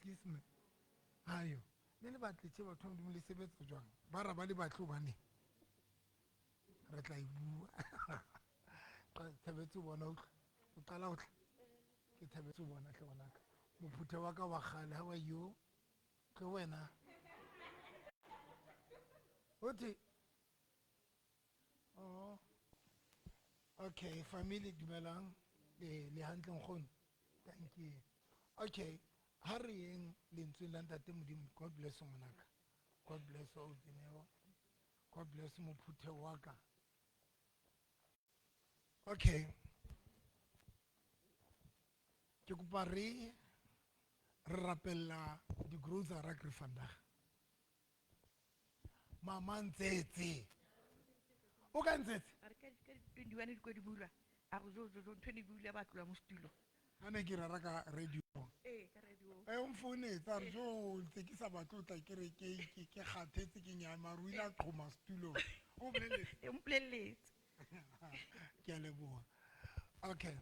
Excuse me. Ayo. Le le batle tje batho ba Modimo le sebetsa jwang? Ba ra ba le batle hobane re tla e bua. Thabetse ho bona utlwa. O qala ho tla. Ke thabetse ho bona hle ngwanaka. Mophutha wa ka wa kgale, how are you? Tlo wena. Uthi Oh. Okay, family dumelang. Le le hantle nkgono. Thank you. Okay, ha re yeng lentsweng la Ntate Modimo. God bless ngwanaka. God bless all Dineo. God bless mophuthe wa ka. Okay. Ke kopa re re rapella di-grocery ke re vandag. Mama Ntsetse. O ka Ntsetse? A re ka ka 21 dikwe di bulwa. A re jo jo jo ntho e ne bula ba tlola mo setulo. A ne ke rera ka radio. Ee, ka radio. E o mfounetse a re jo ntse ke sa batle ho tla kerekeng ke ke kgathetse ke nyame a re o ile a qhoma setulong. O boleletse? E mpolelletse. Ke a leboha. Okay.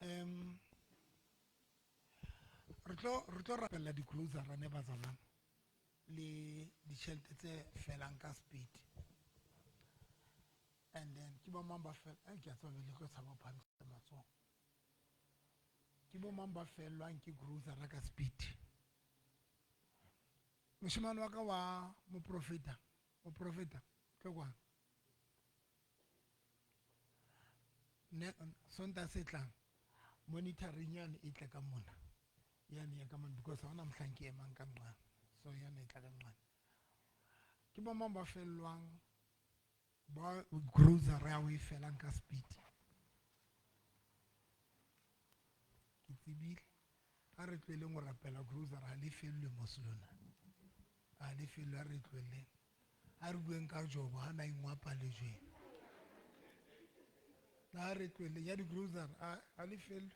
Um re tlo re tlo rapella di-grocery ne bazalwane le ditšhelete tse felang ka speed and then ke bo mang ba fela eh, ke a tseba le tlo tshaba ho phahamisa matsoho ke bo mang ba fellwang ke grocery ka speed moshemane wa ka wa moprofeta moprofeta tlo kwang ne sonta se tlang monitoring yane e tle ka mona yane ya ka mona because ha hona mohlang ke emang ka nqane so yane e tla ka nqane ke bo mang ba fellwang ba grocery ya o e felang ka speed ke tsebile a re tlohelleng go rapela grocery ha le fellwe mos lona ha le fellwe a re tlohelleng a re bueng ka jobo ha na ingwapa lejweng a re tlohelleng ya di-grocery ha le fellwe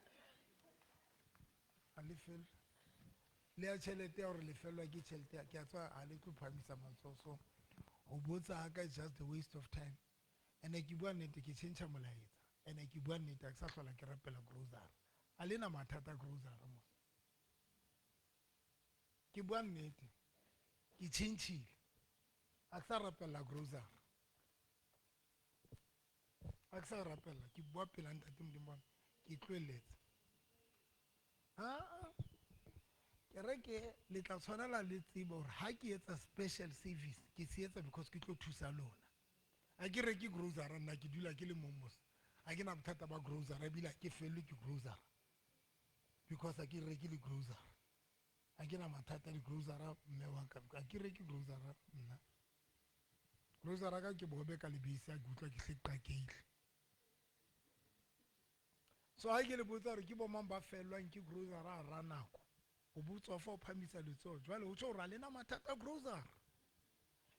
ha le fellwe le ya tšhelete ya gore le fellwa ke tšhelete ke a tswa ha le tlo phamisa matsoho so go botsa ga ka is just a waste of time ene ke bua nnete ke change molaetsa ene ke bua nnete a ke sa hlola ke rapela grocery a le na mathata grocery mos ke bua nnete ke changile a ke sa rapela grocery a ke sa rapela ke bua pela ntate modimo wa ke tlohelletse aa kereke le tla tshwanela le tsebe gore ha ke etsa special service ke se etsa because ke tlo thusa lona a ke reke grocery nna ke dula ke le mong mos a ke na bothata ba grocery ebile ha ke fellwe ke grocery because a ke reke le grocery a ke na mathata le grocery mme wa ka a ke reke grocery nna grocery ka ke bobe ka lebese a ke utlwa ke hle qakeile so ha ke le botsa gore ke bomang ba fellwang ke grocery a ra nako o botswa fa o phamisa letsoho jwale o tjho gore a lena mathata grocery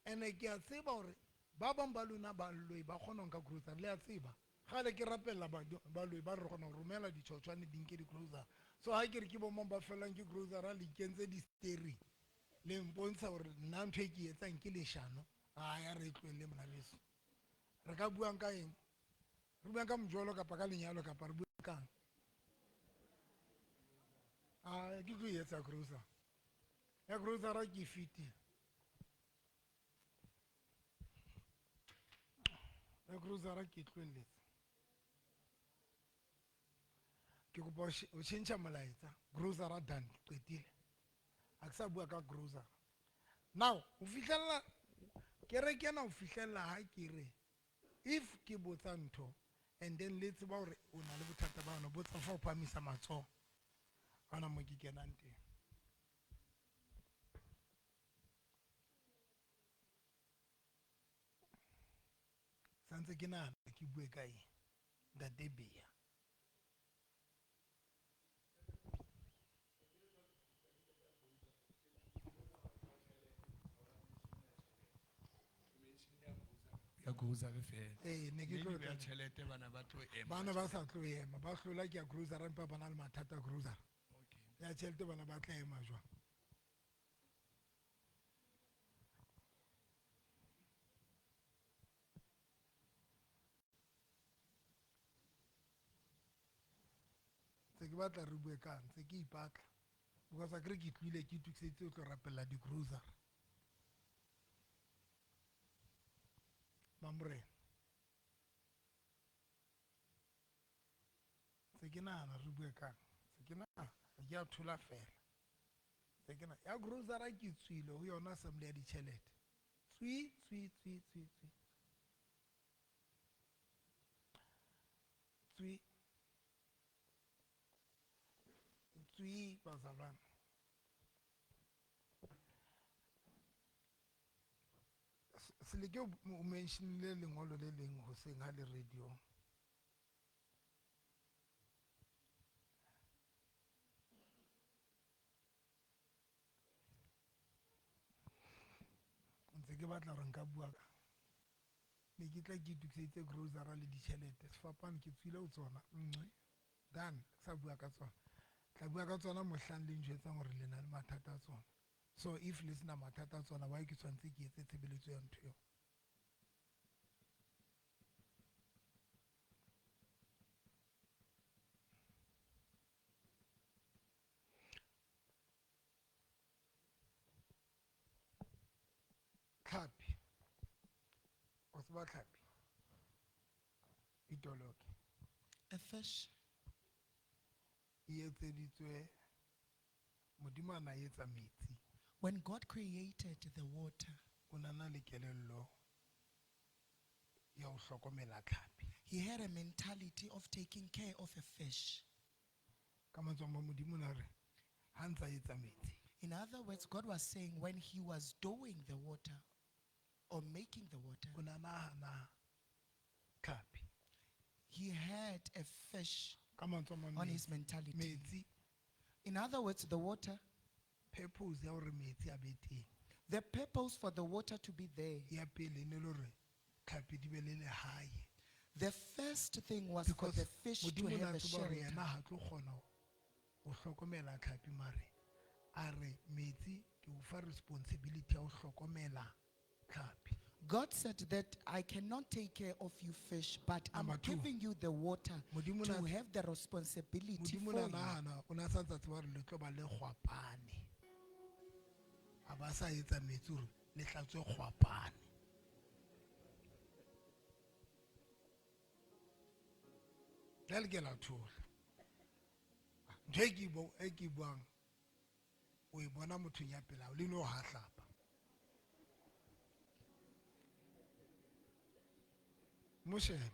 ene ke a tseba gore ba bang ba lona baloi ba kgona ho nka grocery le a tseba gale ke rapella baloi ba re kgona go romela ditšhotšhwane di nke di-grocery so ha ke re ke bomang ba fellwang ke grocery le ikentse di-steering le mpontsha gore nna ntho e ke etsang ke leshano a ya re tlohelle mona beso re ka buang ka eng re buang ka mojolo kapa ka lenyalo kapa re buang kang a ke tlo e etsa grocery ya grocery ke e fetile ya grocery ke tlohelletse ke kopa o tšhentšha molaetsa grocery done ke qetile a ke sa bua ka grocery now o fihlella kereke ena o fihlella ha ke re if ke botsa ntho and then le tseba gore o na le bothata ba yona botsa fa o phamisa matsoho gona mo ke kenang teng santse ke nahana ke bue ka eng ntate bea ya grocery fela ee ne ke tlo ya tšhelete bana ba tlo ema bana ba sa tlo ema ba hlola ke ya grocery empa ba na le mathata a grocery okay ya tšhelete bana ba tla ema jwang tse Ntse ke batla re bue kang, ntse ke ipatla. Because akere ke tlohile ke itokiseditse ho tlo rapella di-grocery. Mamorena. Ntse ke nahana re bue kang. Ntse ke nahana, ha ke a thola fela. Ntse ke nahana, ya grocery ke tswile ho yona assembly ya ditjhelete. Tswi, tswi, tswi, tswi, tswi. Tswi. Tswi, bazalwane. Seleke o mentionile lengolo le leng hoseng ha le radio. Ntse ke batla hore nka bua ka. Ne ke tla ke itokiseditse grocery le ditjhelete. Sefapano ke tswile ho tsona. Nngwe. Done. Ke sa bua ka tsona. Tla bua ka tsona mohlang le njwetsang hore le na le mathata a tsona. So if le sena mathata a tsona, why ke tshwanetse ke etse tshebeletso ya ntho eo? Tlhapi. O tseba tlhapi? Itoloke. A fish. E etseditswe Modimo a na etsa metsi. When God created the water, O na na le kelello ya ho hlokomela tlhapi. he had a mentality of taking care of a fish. Ka mantswe a mang, Modimo na re, ha ntsa etsa metsi. In other words, God was saying when he was doing the water or making the water, O na nahana tlhapi. he had a fish Ka mantswe a mang, on his metsi. mentality. Metsi. In other words, the water, Purpose ya hore metsi a be teng. the purpose for the water to be there, Ya pele e ne le hore tlhapi di be le lehae. the first thing was for Because the fish to Modimo o na have a tseba hore shelter. yena ha tlo kgona ho hlokomela tlhapi mare a re metsi ke o fa responsibility ya ho hlokomela tlhapi. God said that I cannot take care of you fish, but I'm Number two. giving you the water Modimo to na- have the responsibility Modimo for na you. nahana o na sa ntsa tseba hore le tlo ba le kgwapane. A ba sa etsa metsi hore le hlatswe kgwapane. Le le ke la thola. Ntho e ke e ke buang, o e bona mothong ya pela hao, le no ha hlapa. Mo shebe.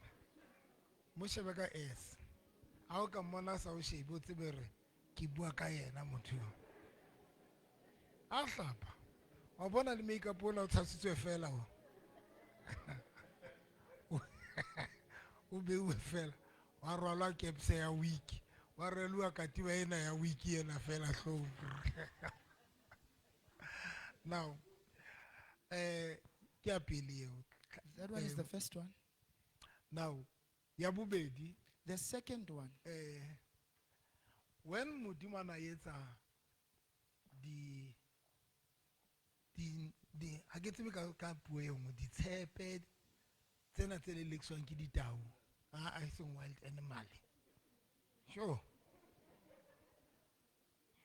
Mo shebe ka S. Ha o ka mmona a sa o shebe, o tsebe hore ke bua ka yena motho eo. A hlapa. Wa bona le makeup ona o tshasitswe fela o. O beuwe fela. Wa rwalwa kepse ya wig. Wa rwelwa katiba ena ya wig ena fela hloohong. Now, ke ya pele eo. That one is the first one. Now, ya bobedi, The second one. When Modimo a na etsa di, di, ha ke tsebe ka puo e nngwe, ditshepe tsena tse lelekiswang ke ditau, ha a seng wild animal. Sure.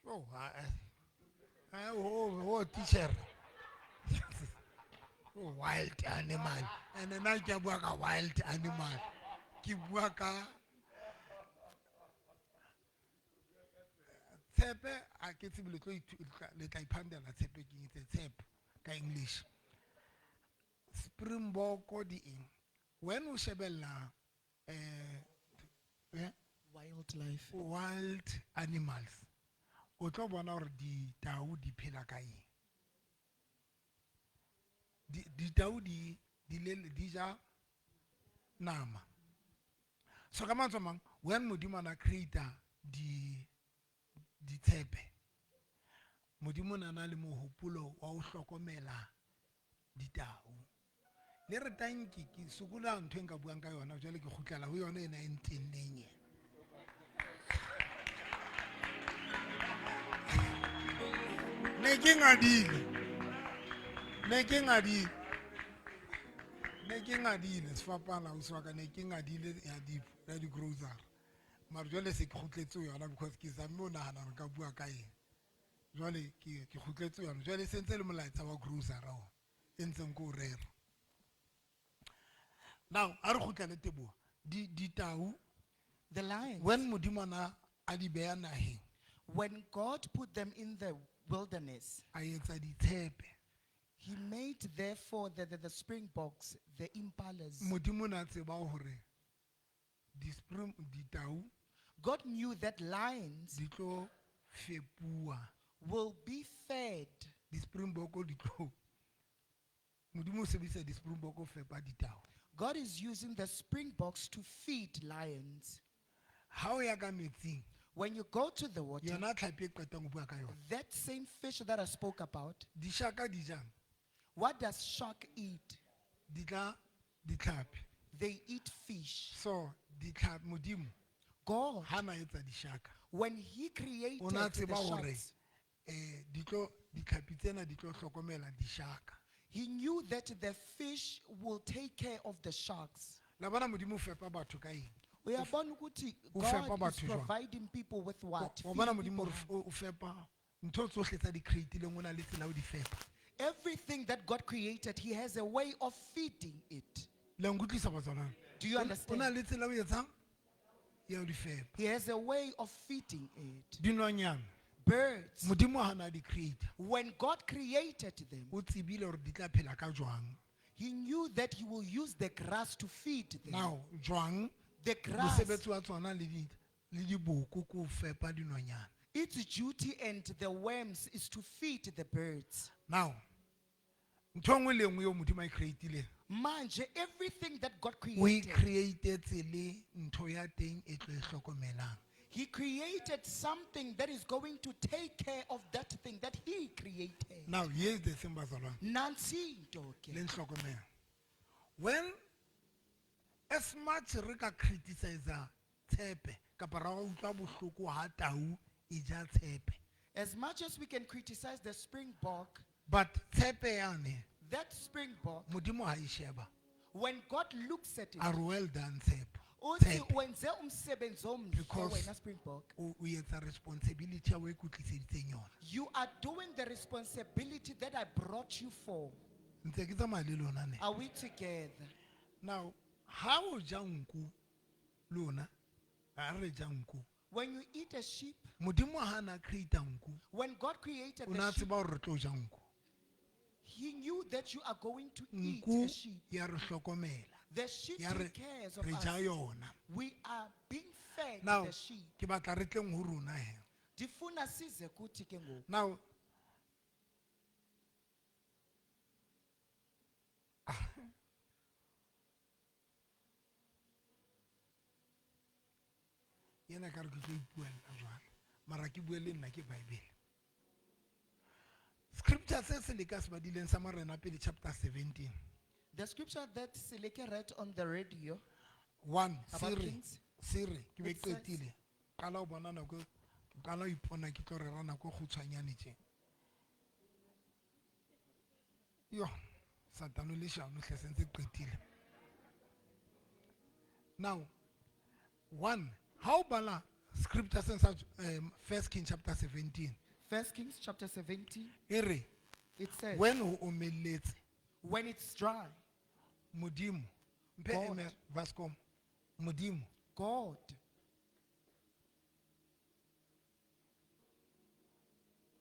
Sure, ha, ha, ha, ho, ho, teacher. Wild animal. And then I ke bua ka wild animal. Ke bua ka tshepe, ha ke tsebe le tlo le tla iphandela tshepe ke eng, tse tshepe ka English. Springbok di eng? When o shebella, Wildlife. Wild animals. O tlo bona hore ditau di phela ka eng. Ditau di le, di ja nama. So ka mantswe a mang, when Modimo a na create-a ditshepe, Modimo o na na le mohopolo wa ho hlokomela ditau. Le re tanki, ke sokola ntho e nka buang ka yona, jwale ke kgutlela ho yona ena e ntenneng ena. Ne ke ngadile. Ne ke ngadile. Ne ke ngadile, sefapana ausi wa ka, ne ke ngadile ya di grocery. Mara jwale se ke kgutletse ho yona because ke zamme ho nahana hore nka bua ka eng. Jwale ke kgutletse ho yona. Jwale e sentse e le molaetsa wa grocery ona e ntseng ke o rera. Now, ha re kgutlele Teboho. Ditau, The lions, when Modimo ana a di beha naheng, when God put them in the wilderness, a etsa ditshepe. he made therefore the springboks, the impalas. Modimo o na tseba hore ditau God knew that lions di tlo fepuwa. will be fed. Di-springbok di tlo. Modimo o sebedisa di-springbok ho fepa ditau. God is using the springboks to feed lions. Ha o ya ka metsing, When you go to the water, yona tlhapi e qetang ho bua ka yona. that same fish that I spoke about, Dishaka di jang? what does shark eat? Di tla ditlhapi. They eat fish. So ditlhapi Modimo God, ha na etsa dishaka, when he created o na the tseba hore sharks, ditlhapi tsena di tlo hlokomela dishaka. he knew that the fish will take care of the sharks. La bona Modimo o fepa batho ka eng? Uyabona ukuthi O fepa God is batho jwang? providing people with what? Wa bona Feeding Modimo people o fepa ntho tsohle tsa di create-ileng o na le tsela ya ho di fepa. Everything that God created, he has a way of feeding it. Le a nkutlwisa batswalwane? Do you O understand? na le tsela ya ho etsang? Ya ho di fepa. He has a way of feeding it. Dinonyana, Birds, Modimo ha na di create, when God created them, o tsebile hore di tla phela ka jwang. he knew that he will use the grass to feed them. Now, jwang, The grass, mosebetsi wa tsona le diboko ke ho fepa dinonyana. its duty and the worms is to feed the birds. Now, ntho e nngwe le e nngwe eo Modimo a e create-ileng, Manje, everything that God o e created, create-etse le ntho ya teng e tlo e hlokomelang. he created something that is going to take care of that thing that he created. Now, here's the thing, bazalwane. Nansi into ke. Le nhlokomela. When as much re ka criticize tshepe kapa ra utlwa bohloko ha tau e ja tshepe. As much as we can criticize the springbok, But tshepe yane that springbok, Modimo ha e sheba. when God looks at it, A re well done tshepo. uthi Tshepe. wenze umsebenzi omhle Because- wena springbok. O etsa responsibility ya o e kwetliseditseng yona. You are doing the responsibility that I brought you for. Ntse ke tsamaya le lona ne. Are we together? Now, ha o ja nku lona, ha re ja nku. When you eat a sheep, Modimo ha na create nku, when God created o na the sheep, tseba hore re tlo ja nku. he knew that you are going to eat Nku a sheep. ya re hlokomela. The sheep Ya re take cares of re ja us. yona. We are being fed Now, the sheep. ke batla re tleng ho rona he. Ndifuna size kuthi ke ngoku. Now, yena ka re ke tlo ipuella jwale mara ke bue le nna ke bible scripture se se leka se badileng sa Marena pele chapter 17 The scripture that Seleke read on the radio, 1 About sere kings? sere ke be It says- qetile qala ho bona nako ke qala ho ipona ke tlo rera nako e kgutshwanyane tje yo satane o leshano hle se ntse ke qetile now one ha o bala scripture seng sa first king chapter 17 First Kings chapter 17, e re it says, when ho omelletse when it's dry, modimo mphe God. eme vascom modimo God,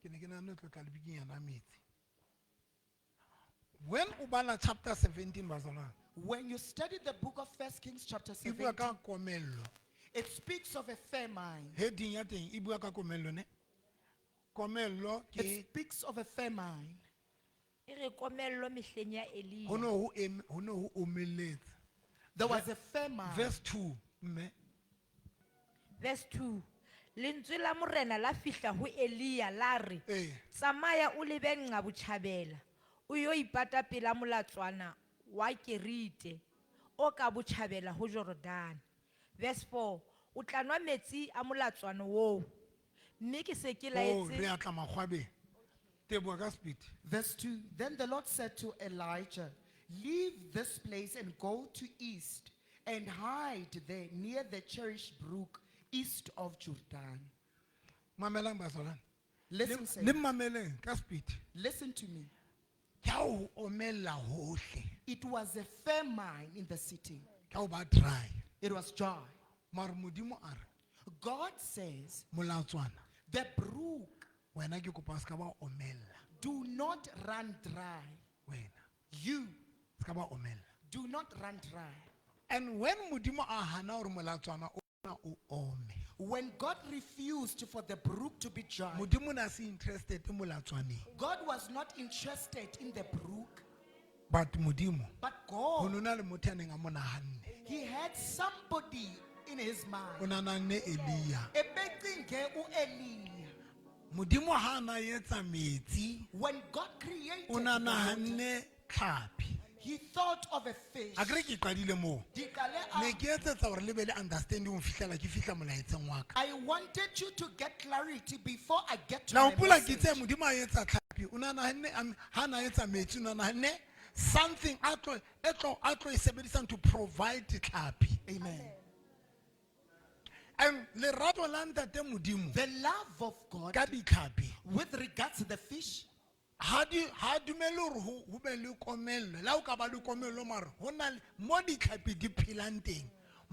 ke ne ke nahana o tlo tla le bikinyana ya metsi when o bala chapter 17 bazalwane when you study the book of First Kings chapter e bua 17, ka komello it speaks of a famine. heading ya teng e bua ka komello ne komello It ke speaks of a famine. E re komello mehleng ya ho Elia. no ho ho no ho omelletse There was a famine. verse 2 mme Verse 2. Lentswe la Morena la fihla ho Elia la re, ee Tsamaya o lebe nqa botjhabela, o yo ipata pela molatswana wa Kerite o ka botjhabela ho Jordane. Verse 4. O tla nwa metsi a molatswana oo, mme ke se ke oh re laetse a tla makgwabeng teboa ka speed Verse 2 Then the Lord said to Elijah, Leave this place and go to east and hide there near the cherished brook East of Jordan. Mamelang bazalwane. Listen, Le saints, mameleng ka speed. Listen to me. Ke ha ho omella hohle. It was a famine in the city. Ke ha ho ba dry. It was dry. Mare Modimo a re God says, molatswana the brook wena ke kopa o ska ba omella do not run dry. wena. You Ska ba omella. do not run dry. And when Modimo a hana hore molatswana ona o ome. When God refused for the brook to be dry, Modimo na se interested molatswaneng. God was not interested in the brook, But Modimo but ho God, no na le motho a neng a mo nahanne. He had somebody in his O mind. na nahanne Elia. Ebecinge uEliya. Modimo ha na etsa metsi When God created o na the water, nahanne tlhapi. he thought of a fish. Akere ke qadile moo. Diqale Ne a- ke etsetsa hore le be le understanding ho fihlela ke fihla molaetseng wa ka. I wanted you to get clarity before I get to La my hopola ke message. tse Modimo a etsa tlhapi o na nahanne ha na etsa metsi o na nahanne something a tlo e tlo a tlo e sebedisang to provide tlhapi. Amen. And lerato la ntate Modimo The love of God ka ditlhapi with regards to the fish, ha di ha dumele hore ho be le komello. Le ha o ka ba le komello mare ho na le mo ditlhapi di phelang teng.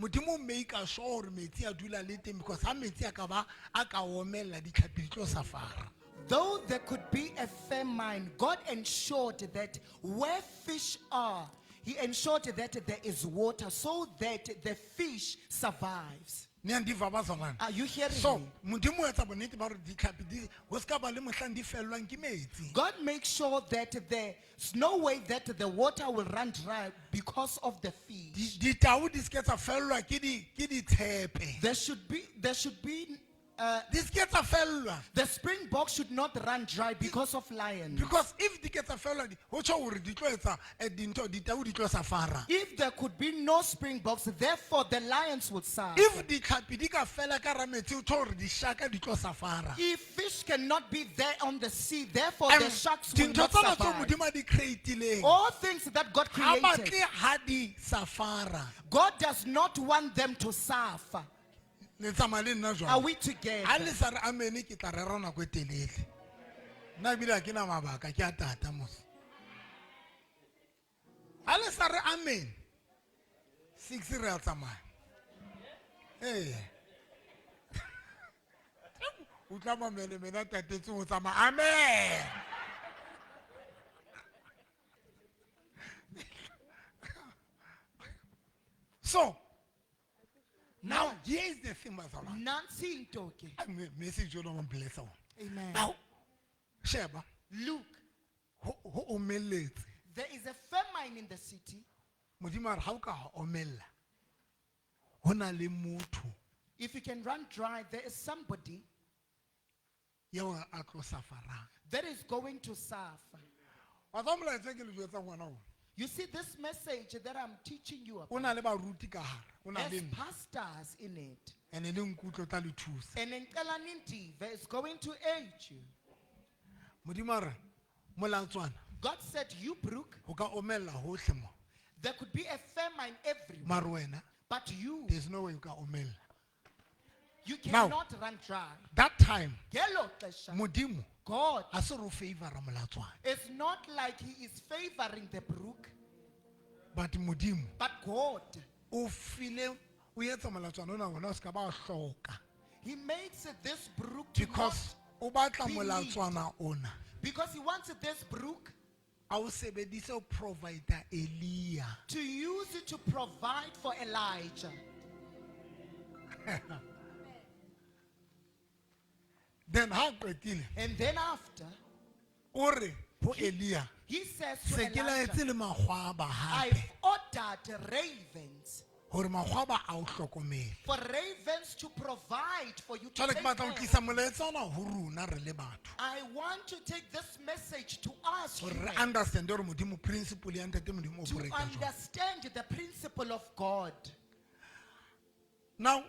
Modimo o make sure hore metsi a dula le teng because ha metsi a ka ba a ka omella ditlhapi di tlo safara. though there could be a famine, God ensured that where fish are, He ensured that there is water so that the fish survives. Ne andiva bazalwane. Are you hearing So me? Modimo o etsa bonnete ba hore ditlhapi di ho ska ba le mohlang di fellwang ke metsi. God makes sure that there's no way that the water will run dry because of the fish. Ditau di ske tsa fellwa ke di ke ditshepe. There should be, Di ske tsa fellwa. the springbok should not run dry because of lions. Because if di ke tsa fellwa di ho tjho hore di tlo etsa dintho ditau di tlo safara. If there could be no springboks, therefore the lions would suffer. If ditlhapi di ka fela ka hara metsi ho tjho hore dishaka di tlo safara. If fish cannot be there on the sea, therefore And the sharks will dintho not tsena tseo survive. Modimo a di create-ileng All things that God ha created, batle ha di safara. God does not want them to suffer. Le tsamaya le nna Are jwang? we Ha together? le sa re amen ke tla rera nako e telele. Nna ebile ha ke na mabaka ke a tata mos. Ha le sa re amen. 6 re a tsamaya. Ee. Utlwa mamele mena tatetse ho tsamaya. Amen. So now here is the thing bazalwane. Nansi into ke. Message ona wa blessa ona. Amen. Now sheba Look, ho omelletse. there is a famine in the city. Modimo a re ha o ka ha omella. Ho na le motho If you can run dry, there is somebody eo a tlo safarang. that is going to suffer. Wa tseba molaetsa ke le jwetsang hona ona. You see, this message that I'm teaching you O about na le baruti ka hare, o na le has nna. pastors in it. Ene le nkutlo tla le thusa. And Nkelanindi is going to aid you. Modimo a re molatswana God said, You brook, ho ka omella hohle mo. there could be a famine everywhere. Mare wena But you, there's no way you ka omella. you Now- cannot run dry. That time Ngelo xesha, Modimo God a se re o favor-a molatswana. is not like He is favoring the brook, But Modimo but God, o file o etsa molatswana ona ona o ska ba wa hloka. He makes this brook to not, Because o batla be molatswana ona. because He wants this brook A o sebedise ho provide Elia. to use it to provide for Elijah. Then ha qetile And then after, o re ho Elia he says to se ke Elijah, laetse le makgwaba hape I've ordered ravens hore makgwaba a o hlokomele. for ravens to provide for you to Jwale ke take batla ho care. tlisa molaetsa ona ho rona re le batho. I want to take this message to us Hore re human, understand hore Modimo principle ya ntate Modimo o to operate jwang. understand the principle of God. Now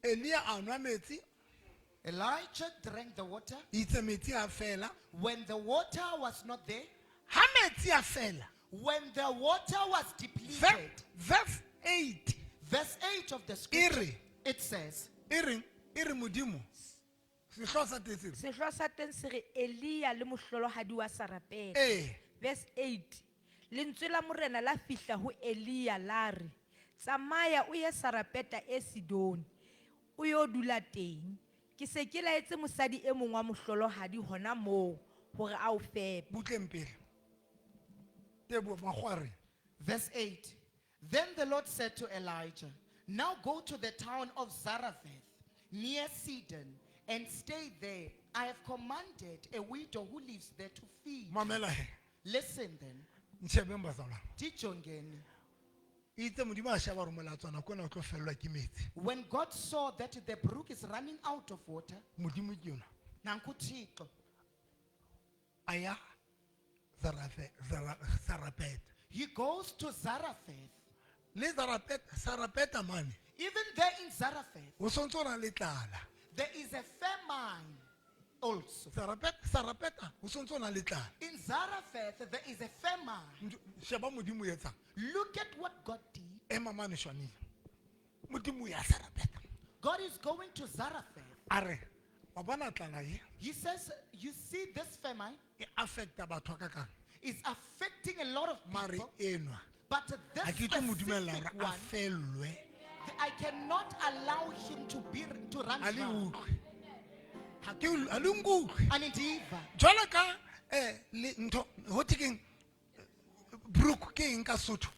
Elia a nwa metsi, Elijah drank the water. itse metsi a fela. When the water was not there, Ha metsi a fela, when the water was depleted, verse 8 verse 8 of the e scripture, re It says, E reng e re modimo sehlooho sa teng se re Sehlooho sa teng se re Elia le mohlolohadi wa Sarepeta. Ee. Verse 8. Lentswe la morena la fihla ho Elia la re, tsamaya o ye Sarepeta e Sidone, o yo dula teng. Ke se ke laetse mosadi e mong wa mohlolohadi hona moo hore a o fepe. Butleng pele. Teboho makgware. Verse 8. Then the Lord said to Elijah, Now go to the town of Zarephath, near Sidon, and stay there. I have commanded a widow who lives there to feed. Mamela he. Listen then. Ntshebeng bazalwane. Dijongeni. Itse modimo a sheba hore molatswana kona o tlo fellwa ke metsi. When God saw that the brook is running out of water, Modimo ke yona. nanku Thixo, A ya Sarepeta. he goes to Zarephath. Le Zarepeta, Sarepeta mane. Even there in Zarephath, Ho sontso na le tlala. there is a famine also. Sarepeta, Sarepeta, ho sontso na le tlala. In Zarephath, there is a famine. Sheba modimo o etsang. Look at what God did. Ema mane Shwanile. Modimo o ya Sarepeta. God is going to Zarephath. A re, wa bona tlala e He says, You see, this famine e affecta batho ba kakang. is affecting a lot of Mare people, enwa. but Ha this ke tlo mo dumella specific hore a one, fellwe. I cannot allow him to run Ha le dry. utlwe. Ha ke ha le nkutlwe. Andiva. Jwalo ka le ntho ho thwe keng brook ke eng ka Sotho?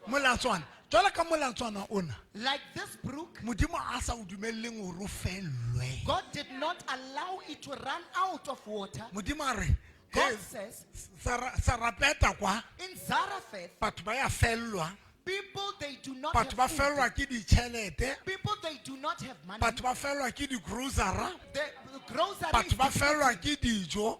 Molatswana. Jwalo ka molatswana ona. Like this brook, Modimo a sa o dumelleng hore o fellwe. God did not allow it to run out of water. Modimo a re, God "Hey, says, Sarepeta kwa in Zarephath, batho ba ya fellwa, people they do not batho ba have food. fellwa ke ditjhelete, People they do not have money. batho ba fellwa ke di-grocery, The grocery is batho ba fellwa ke dijo."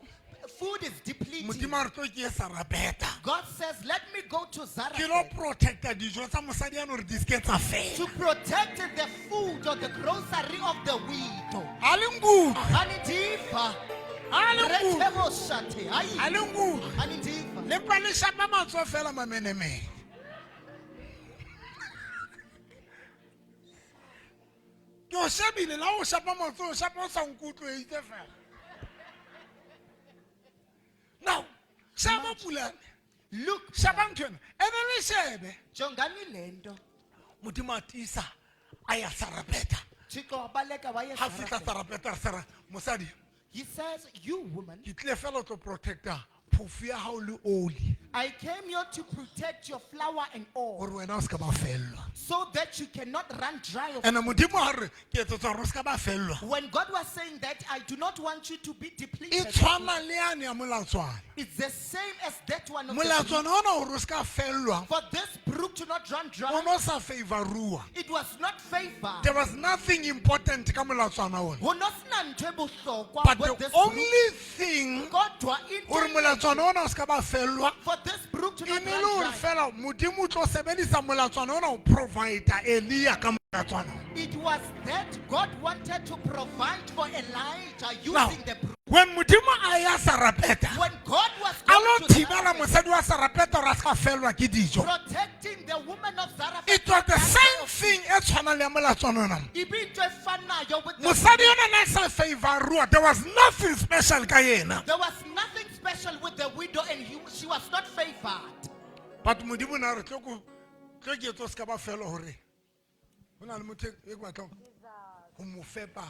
food is depleting. Modimo a re tlo ke ye Sarepeta. God says, Let me go to Ke lo Zarephath protecta dijo tsa mosadi ane hore di ske tsa fela. to protect the food or the grocery of the widow. Ha le nkutlwe. Andiva. Ha le nkutlwe. Rethebo shate. Ha Ayi. le nkutlwe. Andiva. Le pa le shapa matsoho fela mamenemene. Ke o shebile la o shapa matsoho, o shapa o sa nkutlwe eitse fela. Now, sheba Pulane. Look, Sheba ntho ena. Ene le shebe. jongani lento. Modimo a tiisa a ya Sarepeta. Thixo wabaleka waye Ha fihla Zarephath. Sarepeta a re, Sara, mosadi, He says, You woman, ke tlile fela ho tlo protecta phofu ya hao le oli I came here to protect your flour and oil hore wena o ska ba fellwa. so that you cannot run dry of Ene modimo ha re ke etsetsa hore o ska ba fellwa. When God was saying that, I do not want you to be E depleted. tshwana le yane ya molatswana. It's the same as that one of the brook. Molatswana ona hore o ska fellwa, For this brook to not run o dry, no sa favoruwa. it was not favor. There was nothing important ka molatswana ona. Ho no sena ntho e bohlokwa But with the this brook. only thing Kodwa into hore molatswana ona o ska ba fellwa for this brook to e not ne le run hore dry, fela modimo o tlo sebedisa molatswana ona ho provide-a Elia ka molatswana ona. it was that God wanted to provide for Elijah Now, using the brook. when modimo a ya Sarepeta, When God was a lo going to thibela Zarephath, mosadi wa Sarepeta hore a ska fellwa ke dijo. protecting the woman of Zarephath, It was the same thing e tshwanang le ya molatswana ona. Ibe into efanayo with the Mosadi ona na sa favoruwa, there was nothing special ka yena. There was nothing special with the widow, and she was not favored. But modimo na re tlo ko tlo ke etso ska ba fela hore ho na le motho e ke batlang ho mo fepa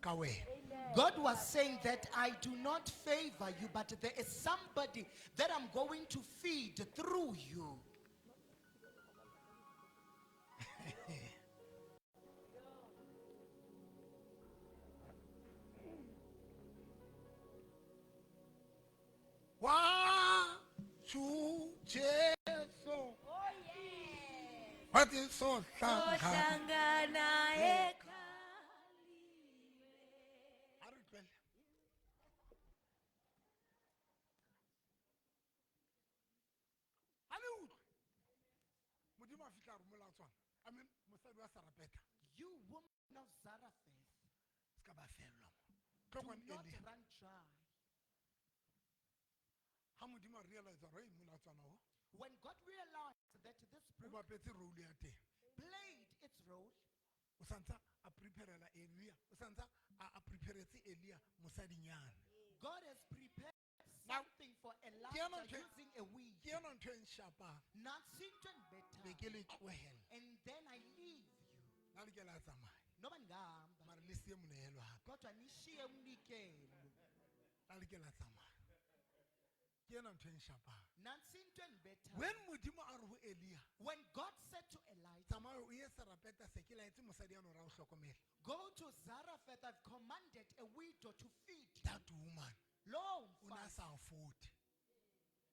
ka wena. God was saying that I do not favor you, but there is somebody that I'm going to feed through you. One, two, Jesu. What is so hlangana? Ha re tlohelle. Ha le utlwe. Modimo a fihla a re molatswana. I mean, mosadi wa Sarepeta. You woman of Zarephath, Se ka ba fellwa mo. Tlo do kwano not Elia. run dry. Ha modimo a realize hore, "Hey, molatswana o, When God realized that this o brook bapetse role ya teng." played its role, O santsa a preparela Elia, o santsa a preparetse Elia mosadinyana. God has prepared Now, something for ke yona Elijah ntho e- using a weed. Ke yona ntho e nshapang. Nansi into Be endibethayo. ke le tlohela. And then I leave you. Nna le ke la tsamaya. Noba ndingahamba. Mara le siye monehelo hape. Kodwa nishiye umnikelo. Nna le ke la tsamaya. Ke yona ntho e nshapang. Nansi into endibethayo. When Modimo a re ho Elia, When God said to Elijah, tsamaya o ye Sarepeta se ke laetse mosadi ano hore a o hlokomele. go to Zarephath, I've commanded a widow to feed you. That woman Lo o na mfazi sa afford.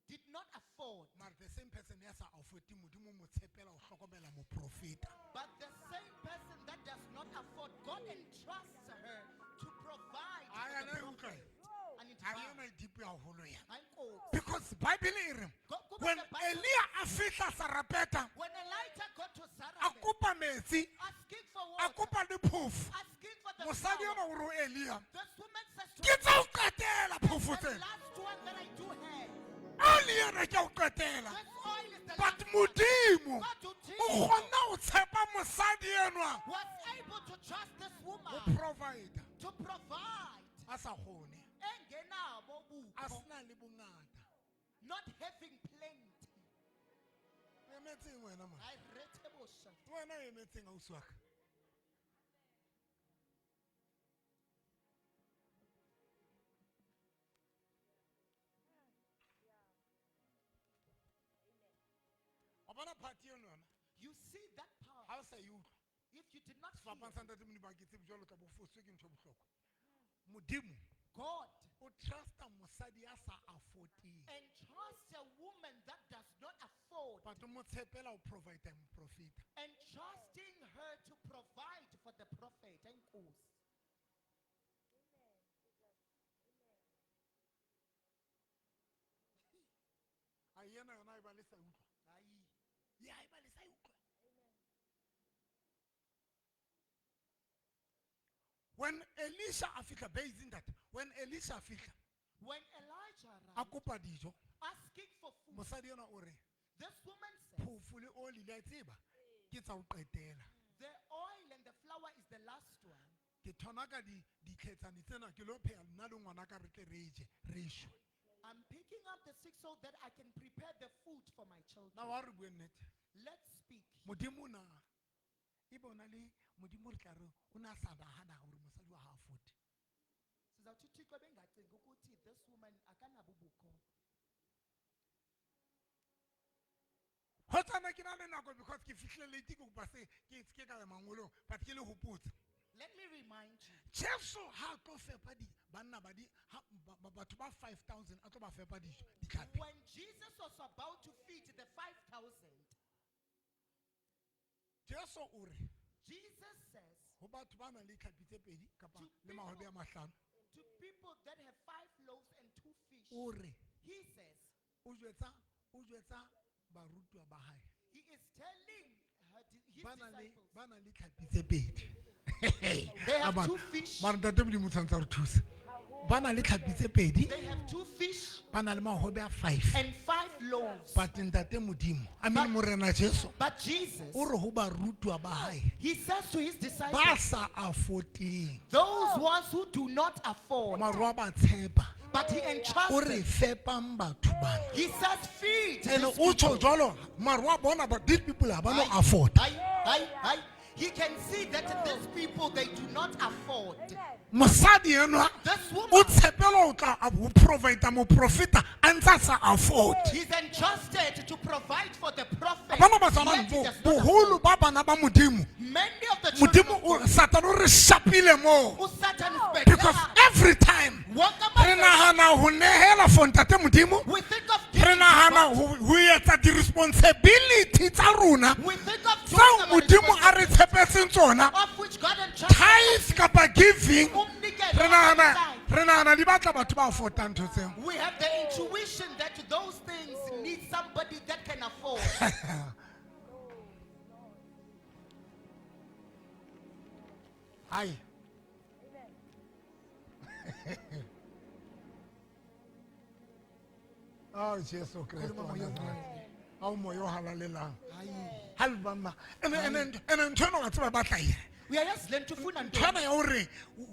did not afford. Mara the same person ya sa afford Modimo o mo tshepela ho hlokomela moprofeta. But the same person that does not afford, God entrusts her to provide Ai, for the ana e utlwa prophet. A Andithi yona e deep haholo yena. Ayinkosi. Because Bible e re Kuba when the Bible- Elia a fihla Sarepeta When Elijah got to a Zarephath, kopa metsi, asking for a water, kopa le phofo. asking for the Mosadi flour, enwa o re ho Elia, this woman says to ke him, tsa o qetela phofo the tsena. last one that I do have, Oli ena ke a o qetela. this oil is the But last one. Modimo God o uThixo kgona ho tshepa mosadi enwa was able to trust this ho woman provide to provide a sa kgone, engenabo a bukho, sena le bongata. not having plenty. O emetseng wena mona? I retebosha. Wena o emetseng ausi wa ka? Wa bona party eno yona, You see that power. ha o sa e utlwa, If you did not hear sefapano sa ntate Modimo ha ke tsebe jwalo ka bo fositswe ke ntho e bohlokwa. Modimo God o trusta mosadi ya sa affordeng, and trust a woman that does not afford, but o mo tshepela ho provide moprofeta. and trusting her to provide for the prophet. Enkosi. A yena yona e ba le sa utlwa. Ayi. Ya e ba le sa utlwa. When Elisha a fihla, based that, when Elisha a fihla, When Elijah a arrived, kopa dijo, asking for food, mosadi enwa o re, this woman said, phofo le oli le a tseba, ke tsa ho qetela. the oil and the flour is the last one. Ke thonaka ditlhetsane tsena ke lo pheha nna le ngwana ka re tle re je, re shwe. I'm picking up the six so that I can prepare the food for my children. Na wa re bue nnete? Let's speak. Modimo na e bona le Modimo re tla re o na sa nahana hore mosadi wa ha afford. Sizawuthi uThixo bengacingi ukuthi this woman akanabo ubukho. Ho tsana ke na le nako because ke fihlile late ke kopa se ke se ke ka ya mangolong but ke le hopotse. Let me remind you. Jesu ha a tlo fepa di banna ba di ha batho ba 5000 a tlo ba fepa dijo ditlhapi. When Jesus was about to feed the 5,000, Jesu o re Jesus says ho batho ba nang le ditlhapi tse pedi kapa To le mahobe a mahlano. to people that have 5 loaves and 2 fish, O re he says, o jwetsa barutwa ba hae. he is telling his Ba nang le disciples, ba nang le ditlhapi tse pedi. they have Aba- 2 fish, Mara ntate Modimo o tshwanetse a re thuse. Ba na le tlhapi tse pedi, they have 2 fish ba na le mahobe a 5. and 5 loaves. But ntate Modimo, I mean Morena Jesu, But Jesus, o re ho barutwa ba hae he says to his ba disciples, sa affordeng, those ones who do not afford, mara wa ba tshepa. but he O entrusts re them. fepang batho bana. He says, feed. And these o tjho people. jwalo, mara wa bona but these people ha ba no afford. Aye, aye, aye. He can see that these people, they do not afford. Mosadi enwa This o woman, tshepela ho tla ho provide moprofeta a ntsa sa afford. he's entrusted to provide for the prophet. Bana ba tshwana yet he bo does not boholo afford. ba bana ba Modimo. Many of the children Modimo of o God, Satan o re shapile moo. uSatan is Because better. every time Wonke re amaxesha, nahana ho nehela for ntate Modimo, we think of re giving to nahana God. ho etsa di-responsibility tsa rona We think of doing tseo our Modimo a re tshepetseng tsona, of which God entrusted tithe kapa giving, Umnikelo re nahana aside. re nahana di batla batho ba affordang ntho tseo. We have the intuition that those things need somebody that can afford. Ai. Oh Jesu Christ Khuluma wa moya Nazareth. Ao moya o halalelang. Ha le ba ma. Ene ntho ena wa tseba ba tla e. Uyayazi le nto ufuna ntoni? Nthwana ya hore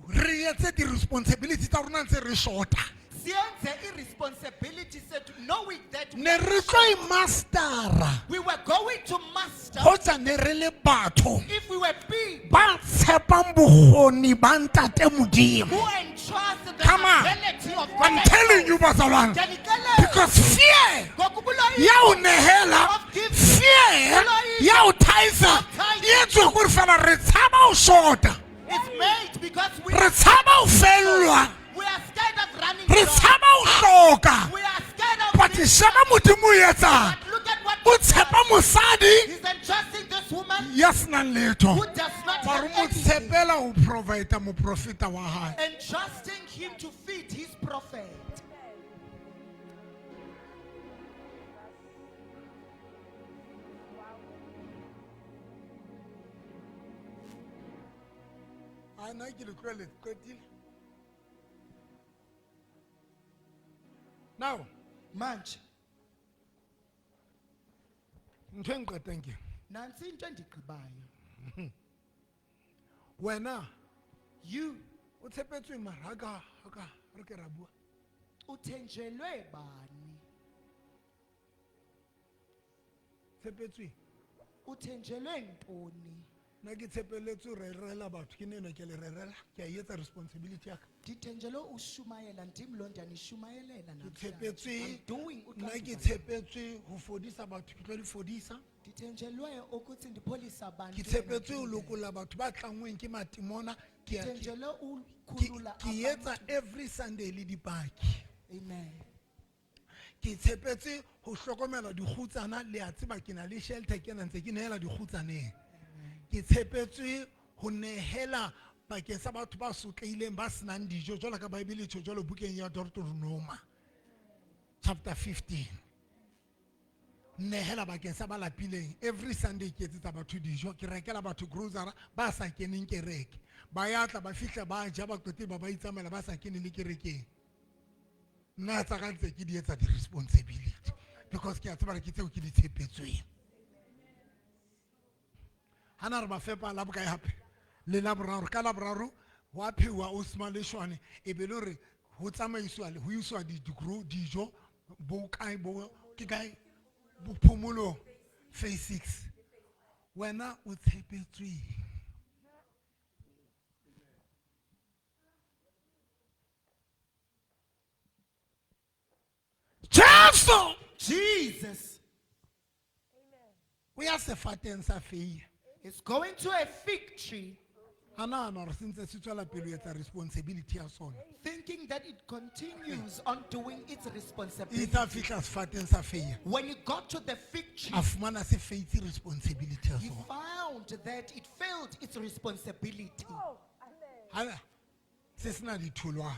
re etse di-responsibility tsa rona ntse re shota. Siyenze i-responsibility sethu knowing that Ne re tlo e mastera we were going to master hoja ne re le batho if we were people ba tshepang bokgoni ba ntate Modimo. who entrust the Come on. ability of I'm God. telling you, bazalwane, Ndiyanixelela, because fear ngokuba ya o nehela, fear ya o thaisa, e etswa kore fela re tshaba ho shota, It's made because we re tshaba ho fellwa, we are scared of running re dry. tshaba ho hloka. We are scared of But sheba Modimo o etsang, But look at what o God tshepa does. mosadi He's entrusting this woman ya senang letho, who does not mare have o mo anything, tshepela ho provide moprofeta wa hae. entrusting him to feed his prophet. A nna ke le tlohelletse, qetile. Now, Manje ntho e nqetang ke nantsi into endigqibayo. wena You o tshepetswe mara ha ka ha ka re ke ra bua. uthenjelwe bani? Tshepetswe. Uthenjelwe ntoni? Nna ke tshepeletswe ho rerela batho, ke neno ke le rerela, ke a e etsa responsibility ya ka. Ndithenjelwe ushumayela, ndim lo ndiyanishumayelela Ke namhlanje. tshepetswe, I'm doing nna ke uxanduva. tshepetswe ho fodisa batho, ke tlo le fodisa. Ndithenjelwe ukuthi ndipholise abantu. Ke tshepetswe ho lokolla batho ba tlanngweng ke matimona, ke a- ke Ndithenjelwe ukhulula ke etsa abantu. every Sunday le dipaki. Amen. Ke tshepetse ho hlokomela dikgutsana, le a tseba ke na le shelter ke na ntse ke nehela dikgutsaneng. Ke tshepetswe ho nehela bakeng sa batho ba sotlehileng ba senang dijo jwalo ka Bible e tjho jwalo bukeng ya Deuteronoma chapter 15. Nehela bakeng sa ba lapileng. Every Sunday ke etsetsa batho dijo, ke rekela batho grocery ba sa keneng kereke. Ba ya tla ba fihla ba ja ba qetile ba ba itsamaela ba sa keneng le kerekeng. Nna tsa ka ntse ke di etsa di-responsibility because ke a tseba hore ke tseo ke di tshepetsweng. Ha na re ba fepa la bokae hape? Le Laboraro, ka Laboraro ho a pheuwa o sema leshwane e be le hore ho tsamaiswa ho iswa dijo bo kae bo ke kae bo phomolong phase 6. Wena o tshepetsweng. Jesu Jesus o ya sefateng sa feiye. is going to a fig tree, A nahana hore se ntse se tswela pele ho etsa responsibility ya sona. thinking that it continues on doing its E responsibility. tla fihla sefateng sa feiye. When he got to the fig tree, A fumana se feitse responsibility ya he sona. found that it failed its responsibility. Ha se sena ditholwana.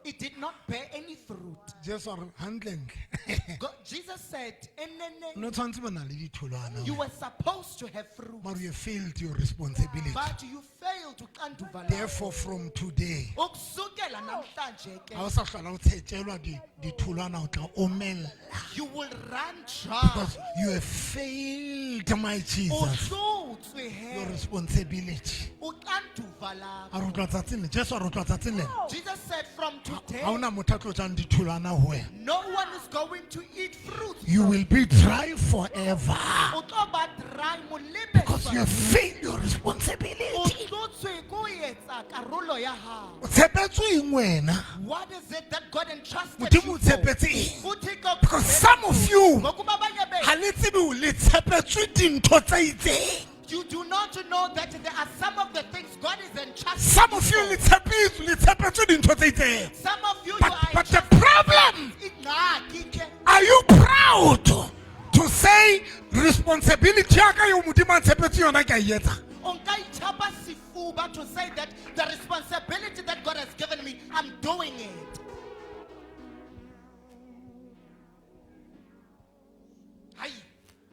It did not bear any fruit. Jesu a re hantlentle. Jesus said, "Enene, No tshwantse bo na le ditholwana. you were supposed to have fruit, Mara you failed your responsibility. but you failed to uxanduva lakho." Therefore from today, Ukusukela namhlanje ke, ha o sa hlola o tshetjelwa ditholwana o tla omella. you will run dry. Because you have failed, my Jesus, Uhlutswe he. your responsibility. Uxanduva lakho. A re utlwa tsatsing le, Jesu a re utlwa tsatsing lena. Jesus said from today, Ha hona motho a tlo jang ditholwana ho wena. no one is going to eat fruit. You will be dry forever. O tlo ba dry molebe Because you have failed your responsibility. Uhlutswe ko etsa karolo ya hao. O tshepetswe eng wena? What is it that God entrusted Modimo you o for? tshepetse eng? uThixo Because some of you, ngokuba abanye benu, ha le tsebe hore le tshepetswe dintho tse itseng. you do not know that there are some of the things God is entrusting Some of you for. le tshepetswe, le tshepetswe dintho tse itseng. Some of you, you But, are but the entrusted problem, ingxaki ke are you proud to say responsibility ya ka eo Modimo a ntshepetse yona ke a e etsa? o nka ithapa sefuba to say that the responsibility that God has given me, I'm doing it. Hayi.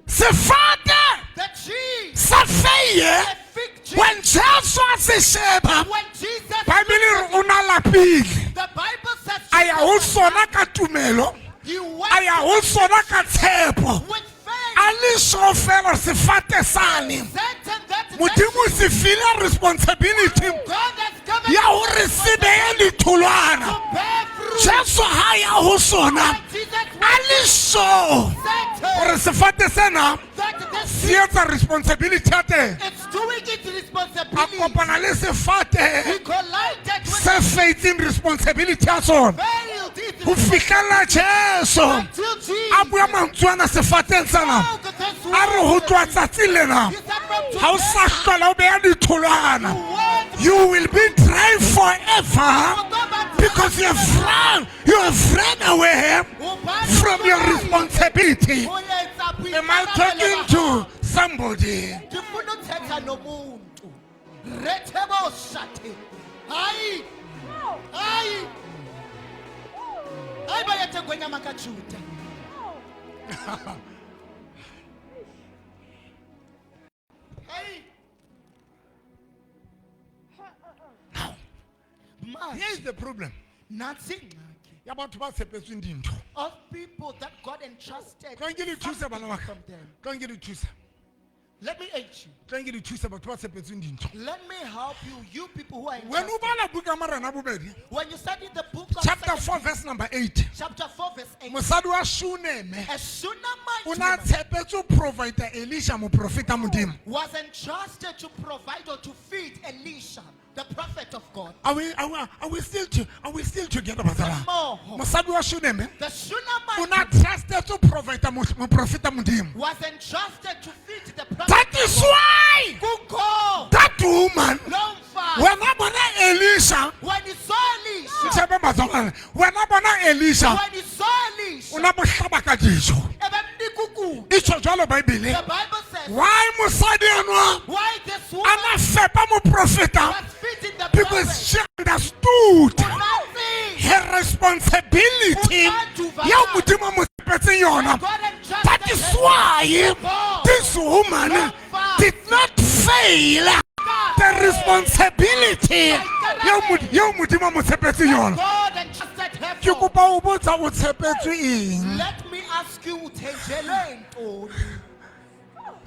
Sefate The tree, sa feiye, the fig tree, when Jesu a se sheba, when Jesus, Bible e re o na lapile. the Bible says, A ya ho sona ka tumelo, he a went ya ho sona ka tshepo. with faith, A le sure fela hore sefate sane certain that Modimo o se file responsibility God has given ya hore se behe ditholwana. to bear fruit. Jesu ha ya ho sona And Jesus a le sure said hore sefate sena that this se etsa responsibility ya teng. it's doing its A responsibility. kopana le sefate He collided with se faitseng responsibility ya sona failed its ho fihlella Jesu until Jesus a bua mantswe ana sefateng sena spoke this a re ho word. tloha tsatsing lena He said from ha o sa today, hlola o beha ditholwana. word You will be dry forever because you have run away from your responsibility. Am I talking to somebody? Ndifuna uthetha nomuntu. Retheboshate. Hayi. Hayi. Hayi bayethe ngwenyama kaJuda. Hayi. Here is the problem. Nansi ingxaki Ya batho ba tshepetsweng dintho. of people that God entrusted Tlohang ke le thuse something bana ba ka. from them. Tlohang ke le thuse. Let me aid you. Tlohang ke le thuse batho ba tshepetsweng dintho. Let me help you, you people who are When o entrusted. bala buka Marena bobedi, When you study the book of chapter Second 4 verse number 8. chapter 4 verse 8, Mosadi wa Shuneme a Shunammite o na woman tshepetse ho provide Elisha moprofeta Modimo. was entrusted to provide or to feed Elisha, the prophet of God. Are we still together bazalwane? Mmoho. Mosadi wa Shuneme The o Shunammite na trusted to provide moprofeta Modimo. was entrusted to feed the prophet. That is why Kuko, that woman lo mfazi, wena bona Elisha when he saw Elisha, Tshebe bazalwane, wena bona Elisha when he saw Elisha, o na mo hlaba ka dijo. ebemnika ukudla. E tjho jwalo Bible. The Bible says, Why mosadi enwa why this a woman na fepa moprofeta? was feeding the Because prophet. she understood Nothing. her responsibility yeo Modimo a mo tshepetseng yona. God entrusted That is her. why this woman did not fail the responsibility yeo Modimo a mo tshepetseng yona. God entrusted her Ke for. kopa ho botsa o tshepetswe eng? Let me ask you, uthenjelwe ntoni?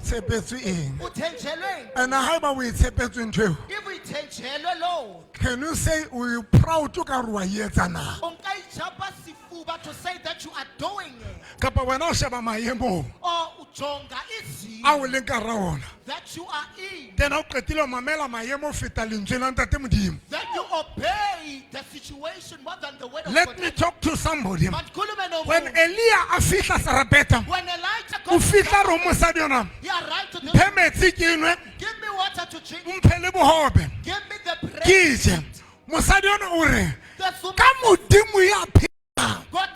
Tshepetswe eng? Uthenjelwe ntoni? And haeba o e tshepetswe ntho eo, If uyithenjelwe loo nto, can you say o proud ka hore wa e etsa na? ungayijapa sifuba to say that you are doing it Kapa wena o sheba maemong or ujonga a izimo o leng ka hara ona. that you are in, Then ha o qetile ho mamela maemo ho feta lentswe la Ntate Modimo. that you obey the situation more than the word of Let God. me talk to somebody. Mandikhulume When nomuntu. Elia a fihla Sarepeta, When Elijah o got to fihla re ho mosadi yona, he arrived to this, mphe metsi ke nwe, give me water to drink, mphe le bohobe give me the bread. ke je. Mosadi yona o re, This woman ka Modimo ya phelang, got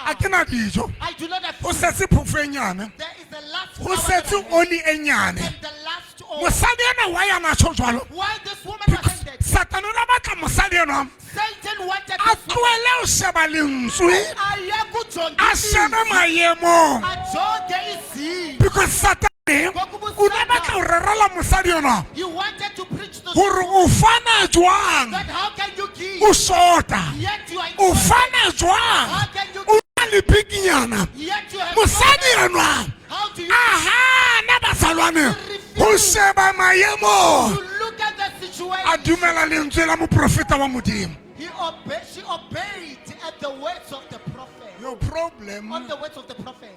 a ke na dijo. I do not have Ho food. setse phofo e nyane, There is the last ho flour setse that I have oli e nyane. and the last oil. Mosadi ena wa yana tjho jwalo? Why this woman was Because ended? Satane o ne batla mosadi enwa Satan wanted a this woman. tlohele ho sheba lentswe, Ayakujonga a shebe maemong. Ajonge izimo. Because Satane o ne batla ho rerela mosadi enwa He wanted to preach the hore o fana jwang that how can you give o shota, yet you are o fana jwang How can you o na le bikinyana. yet you have Mosadi enwa How do you a hana bazalwane ho sheba maemong, to look at the a situation? dumela lentswe la moprofeta wa Modimo. He obeyed, she obeyed at the words of the prophet. Your problem. On the words of the prophet.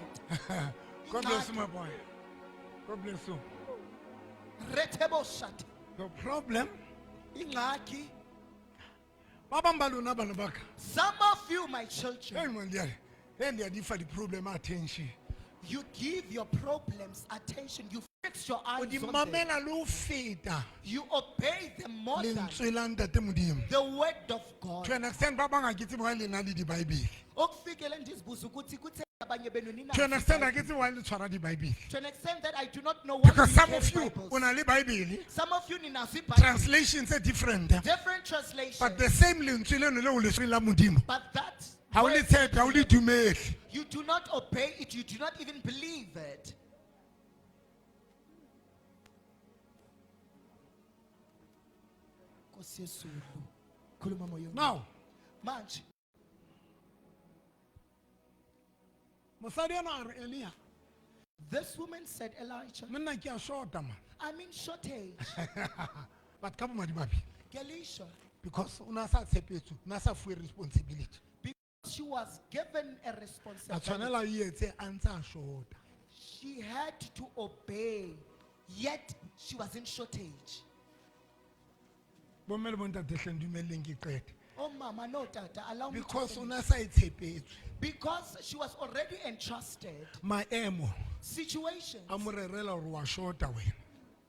God bless you, my boy. God bless you. Reteboshate. Your problem. Ingxaki. Ba bang ba lona bana ba ka. Some of you, my children, Hey, man, dear. Hey, dear, di fa di-problem attention. you give your problems attention. You fix your O eyes di on them. mamela le ho feta You obey them more than lentswe la Ntate Modimo. the word of God. To an extent, ba bang ha ke tsebe why le na le di-Bible. Okufikele ndizibuze ukuthi kuthe abanye benu ninazo To an extent, ha iBhayibheli. ke tsebe why le tshwara di-Bible. To an extent that I do not know why Because you some carry of you, Bibles. o na le Bible, Some of you ninazo iBhayibheli. translations are different. Different translations. But the same lentswe leno leo le tshwereng la Modimo. But that Ha o le word, tshepe, ha o le dumele. you do not obey it, you do not even believe it. Nkosi yezulu, khuluma moya ongcwele. Now, Manje mosadi enwa a re, Elia, this woman said, Elijah, monna ke a shota man. I'm in shortage. But ka bomadimabe, Kelisha, because o ne a sa tshepetswe, o ne a sa fuwe responsibility. because she was given a A responsibility. tshwanela o etse a ntse a shota. She had to obey, yet she was in shortage. Bomme le bontate hleng dumelleng ke qete. Oh, mama, no, tata, allow me to Because o finish. ne a sa e tshepetswe. Because she was already entrusted. Maemo Situations a mo rerela hore wa shota wena.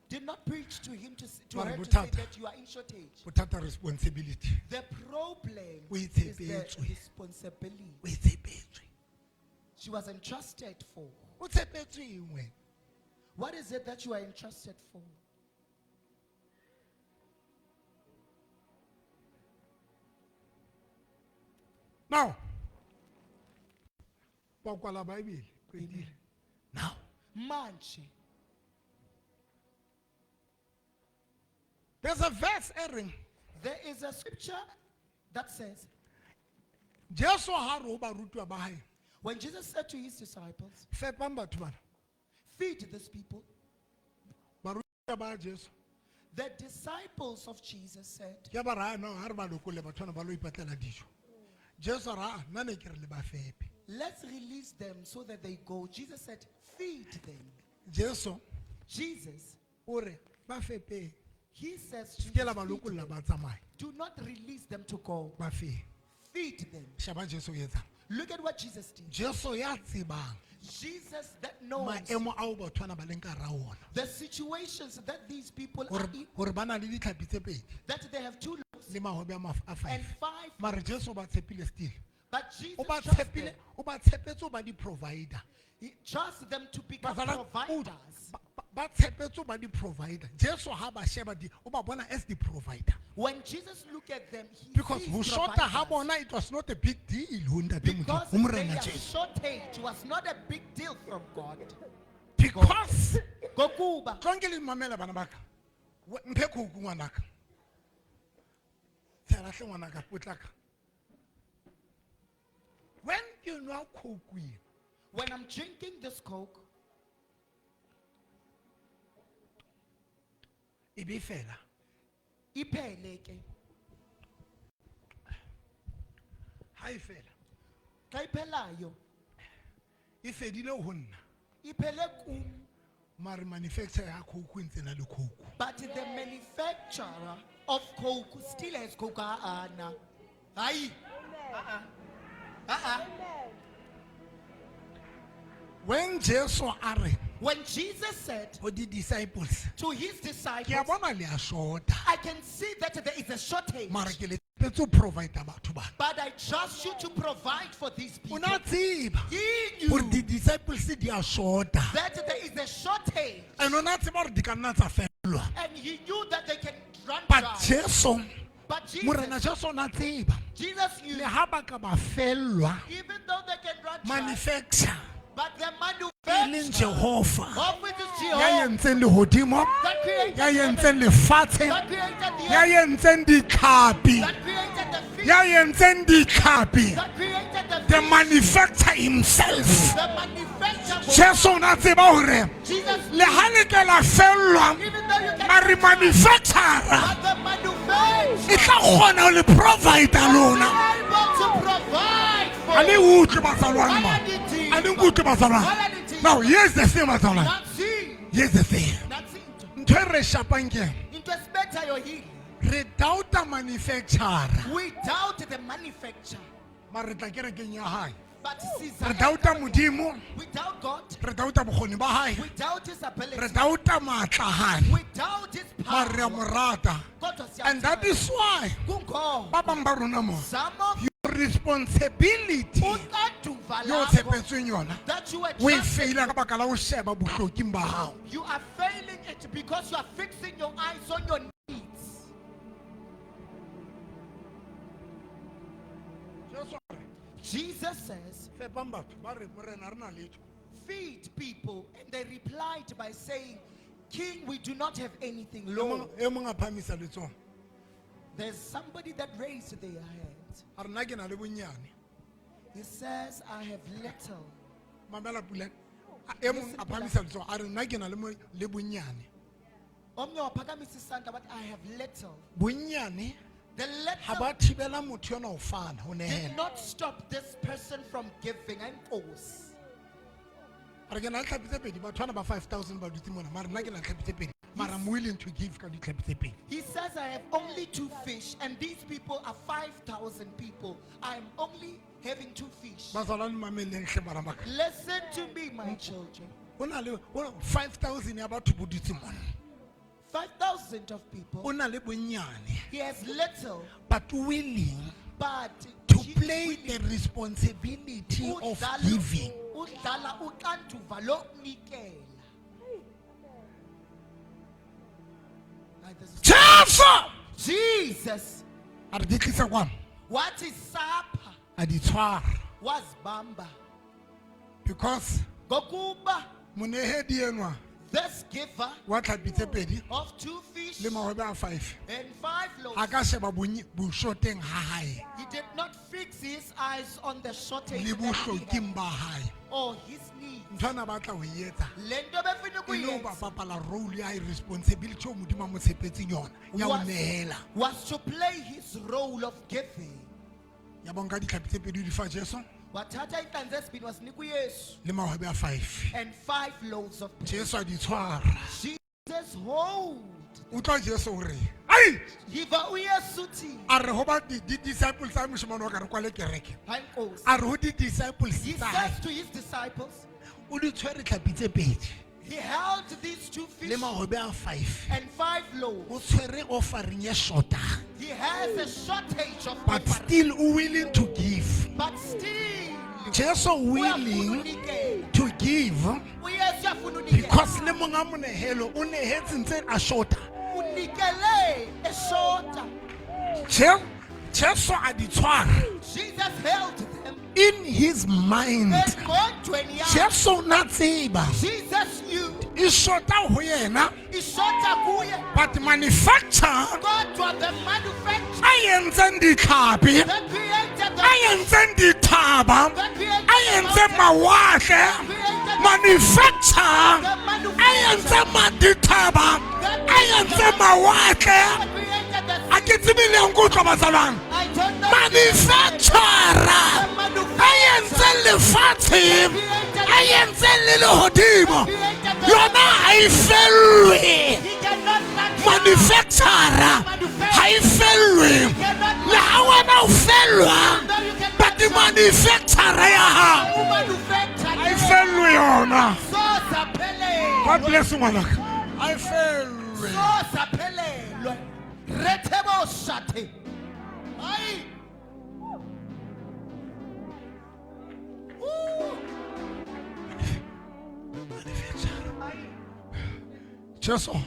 did not preach to him to, to Mare her to say bothata. that you are in shortage. Bothata responsibility. The problem O e is the tshepetswe. responsibility. O e tshepetswe. She was entrusted for. O tshepetswe eng wena? What is it that you are entrusted for? Now, wa kwala Bible, qetile. Now, Manje, there's a verse e reng there is a scripture that says, Jesu ha re ho barutwa ba hae, when Jesus said to his disciples, fepang batho bana. feed these people, Barutwa ba Jesu. the disciples of Jesus said, Ya ba ra no ha re ba lokolle batho bana ba lo ipatlela dijo. Jesu a re, "Ah, nna ne ke re le ba fepe." let's release them so that they go. Jesus said, feed them. Jesu Jesus, o re ba fepeng. he says, to Se ke la them, ba "Feed lokolla them. ba tsamaye. Do not release them to go. Ba feng. Feed them. Sheba Jesu o etsang. Look at what Jesus did. Jesu ya tsebang Jesus that knows maemo ao batho bana ba leng ka hara ona. the situations that these people Hore are in, hore ba na le ditlhapi tse pedi that they have two loaves le mahobe a and five. five, Mare Jesu o ba tshepile still. but Jesus O ba trusts tshepile, them. o ba tshepetse ho ba di-provider. He trusts them to become Bazalwane, o- providers. ba tshepetse ho ba di-provider. Jesu ha ba sheba di, o ba bona as the-provider. When Jesus looked at them, he Because sees ho shota ha providers. bona it was not a big deal ho ntate Modimo, Because ho Morena their Jesu. shortage was not a big deal from God. Because Gokuba, tlong ke le mamela bana ba ka. Mphe Coke ngwanaka. Tshela hle ngwanaka, potlaka. When ke nwa Coke ena, when I'm drinking this Coke, e be fela. iphele ke. Ha e fela. Xa iphelayo, E fedile ho nna. iphele kum. Mare manufacturer ya Coke e ntse na le Coke. But the manufacturer of Coke still has Coke. Ah, na. Hayi. Ah, ah. When Jesu a re When Jesus said ho di-disciples, to his ke a disciples, bona le a shota. I can see that there is a shortage, Mara ke le tshepetse ho provide batho bana. but I trust you to provide for these O people. na tseba He hore knew di-disciples di a shota. that there is a shortage, And o na tseba hore di ka nna tsa fellwa. and he knew that they can run But dry. Jesu, But Jesus, Morena Jesu o na tseba. Jesus knew, Le ha ba ka ba fellwa, even though they can run dry, manufacture but the e leng manufacturer Jehova of it is ya Jehovah entseng lehodimo, that created ya heaven, entseng lefatshe, that created the ya earth, entseng ditlhapi, that created the fish, ya entseng ditlhapi. that created the The fish, manufacturer himself. the manufacturer. Jesu o na tseba hore Jesus, le ha le ke la fellwa, even though you can, mare manufacturer but the manufacturer e tla kgona ho le provider lona. able to provide for A le utlwe bazalwane ba. A le nkutlwe bazalwane. Now here's the thing bazalwane. Nansi, Here's the thing. nansi into. Ntho e re shapang ke eng? Into esibethayo yile. Re doubta manufacturer. We doubt the manufacturer, Mare re tla kerekeng ya hae. but siza- Re doubta Modimo, We doubt God. re doubta bokgoni ba hae, We doubt his re ability. doubta matla a hae. We doubt his Mare re a power. mo rata. Kodwa siyamthanda. And that is why Kungoba ba bang ba rona mo some of your responsibility uxanduva yo lakho tshepetsweng yona that you were o e trusted, feila ka baka la ho sheba bohloking ba hao. you are failing it because you are fixing your eyes on your needs. Jesu a re, Jesus says, fepang batho ba re morena re na letho. feed people. And they replied by saying, King, we do not have anything. E Lord, mong- e mong a phamisa letsoho there's somebody that raised their hand. a re nna ke na le bonyane. He says, I have little. Mamela pula. E mong a phamisa letsoho a re nna ke na le bonyane. Omnye waphakamisa isandla wathi, I have little. Bonnyane The ha little ba thibela motho yona ho fana ho did nehela. not stop this person from giving. Enkosi. A re ke na le tlhapi tse pedi, batho bana ba 5000 ba dutse mona, mara nna ke na le tlhapi tse pedi, mara I'm willing to give ka ditlhapi tse pedi. He says, I have only two fish, and these people are 5,000 people. I'm only having two fish. Bazalwane, mameleng hle bana ba ka. Listen to me, my children. Ho na le 5000 ya batho bo dutse mona. 5,000 of O people. na le bonnyane, He has little, but willing but to he is play willing. the responsibility of Udlala- giving. udlala uxanduva lokunikela. Hayi, this is- Jesu Jesus a re di tlisa kwano, wathi sapha a di tshwara, wazibamba because ngokuba monehedi enwa this giver wa tlhapi tse pedi of two fish le mahobe a 5 and five a loaves, ka sheba boshoteng ha hae he did not fix his eyes on the shortage le that he had bohloking ba hae. or his needs. Ntho ana batla ho e etsa Le nto befuna e le ho ukuyenza bapala role ya hae, responsibility eo Modimo a mo tshepetseng yona ya ho nehela. was to play his role of giving. Ya bonka ditlhapi tse pedi o di fa Jesu Wathatha intlanzi ezibini wazinika uYesu le mahobe a 5. and five loaves of bread. Jesu a di tshwara. Jesus hold. Utlwa Jesu o re ai, Yiva uYesu uthi a re ho ba di-disciples tsa moshemane wa ka re kwale kereke, hayi Nkosi. a re ho di-disciples He tsa hae, says to his disciples, o di tshwere tlhapi tse pedi he held these two le fish mahobe a 5, and five loaves. o tshwere offering e shotang, He has a shortage of but offering, still o willing to give. but still Jesu uyafuna willing unikela. to give uYesu uyafuna unikela. because le monga monehelo o nehetse ntse a shota. Unikele eshota. Jesu a di tshwara Jesus held them in his mind. engqondweni yakhe. Jesu o na tseba Jesus knew e shota ho yena, ishota kuye, but manufacture kodwa the manufacturer a entseng ditlhapi, that created the a entseng dithaba, that created a entseng mawatle, manufacture the a manufacturer entseng dithaba, a entseng mawatle. that created the A ke tsebe le yang ko utlwa bazalwane. I don't know Manufacturer the a entseng lefatshe, a entseng le lehodimo, yona ha e fellwe. He cannot lack Manufacturer ha e fellwe, le ha wena o fellwa, but the manufacturer ya hao ha e fellwe yona. God bless you, ngwanaka. Ha e fellwe. Sosaphelelwe retheboshate hayi. Woo. Manufacturer. Jesu a re,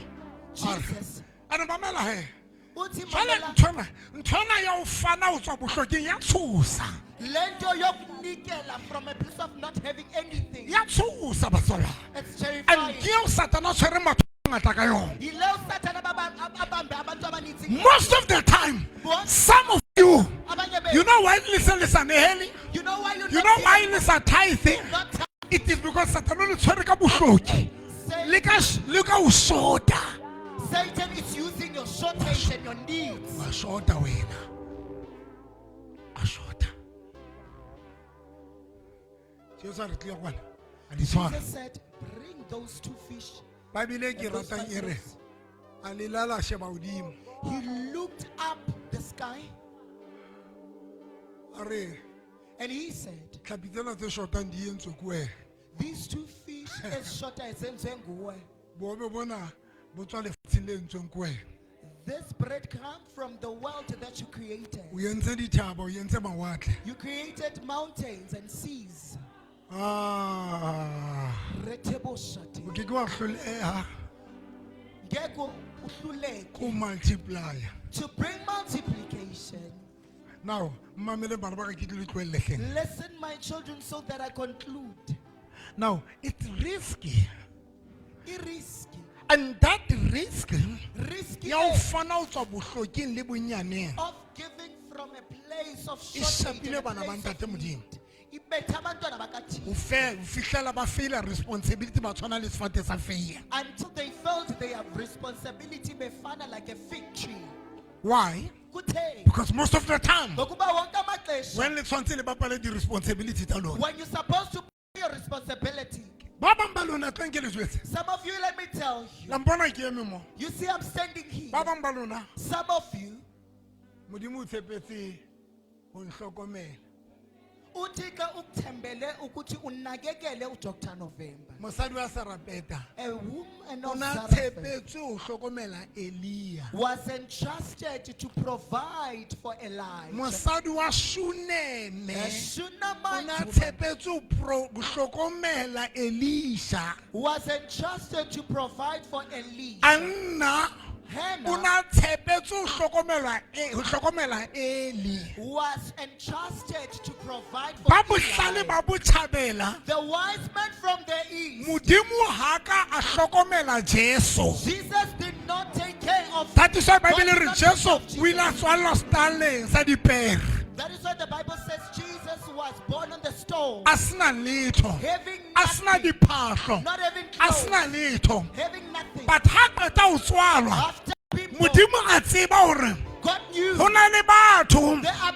Jesus a re mamela he, uthi jwale mamela nthwena ya ho fana ho tswa bohloking ya tshosa, le nto yokunikela from a place of not having anything, ya tshosa batswala. it's And terrifying. ke eo Satana a tshwere batho ba bangata ka yona. Yile usathana abambe abantu abaninzi. Most of the time, some of you, Abanye you bethu, know why le se le sa nehele, you know why you you know why le sa tithe? not It is because Satana o le tshwere ka bohloki le ka le ka ho shota. Satan is using your shortage and your needs. Wa shota wena, a shota. Jesu a re tliya kwana, a di tshwara. Jesus said, bring those two fish. Bible e ke and those ratang five e re loaves. a lelala a sheba hodimo, He looked up the sky a re and he said, tlhapi tsena tse shotang di entswe ke wena. these two fish as short as nguwe. Bohobe bona bo tswa lefatsheng le entsweng ke wena. This bread come from the world that you created. O entse dithaba, o entse mawatle. You created mountains and seas. Ah, Retheboshate. o ke ke wa hloleha Ngeke uhluleke ko multiplier. to bring multiplication. Now mmamele bana ba ka, ke tlo le tlohelle hleng. Listen, my children, so that I conclude. Now it's risky, I-risky. and that risk Risky ya ho fana ho tswa bohloking le bonyaneng of giving from a place of E shortage shapile and a bana ba place of ntate Modimo. need. Ibethe abantwana bakaThixo Ho fihlela ba feela responsibility ba tshwana le sefate sa feiye. Until they felt they have responsibility befana like a fig tree. Why? Kutheni? Because most of the time Ngokuba wonke amaxesha when le tshwantse le bapale di-responsibility tsa lona, when you're supposed to pay your responsibility, ba bang ba lona tlo nke le jwetse. Some of you, let me tell you, La mpona ke eme mo. You see I'm standing here. Ba bang ba lona, Some of you, Modimo o tshepetse ho nhlokomela. uThixo ukuthembele ukuthi unakekele uDr November. Mosadi wa Sarapeta A woman o of na Zarephath tshepetswe ho hlokomela Elia. was entrusted to provide for Elijah. Mosadi wa Shuneme A o na Shunammite woman tshepetswe ho hlokomela Elisha. was entrusted to provide for Elisha. Anna o Hannah na tshepetswe ho hlokomela Eli. Was entrusted to provide for Ba bohlale Eli. ba botjhabela, The wise men from the east, Modimo ha ka a hlokomela Jesu. Jesus did not take care of That is why God Bible did re not take Jesu care of o ile a Jesus. tswallwa setaleng sa dipere. That is why the Bible says Jesus was born on the stone, A sena letho. having A sena nothing, diphahlo. not having A clothes, sena letho. having nothing. But ha qeta ho tswalwa, After being born, Modimo a tseba hore God knew ho na le batho there are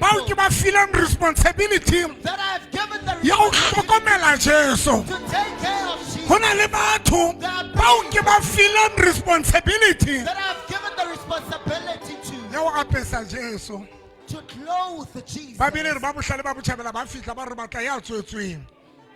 bao ke people ba fileng responsibility that I have given the ya ho responsibility hlokomela Jesu. to take care of Jesus. Ho na le batho bao ke ba fileng responsibility That I have given the responsibility to ya ho apesa Jesu. to clothe Jesus. Ba bile re ba bohlale ba botjhabela ba fihla ba re batla ya tswetsweng.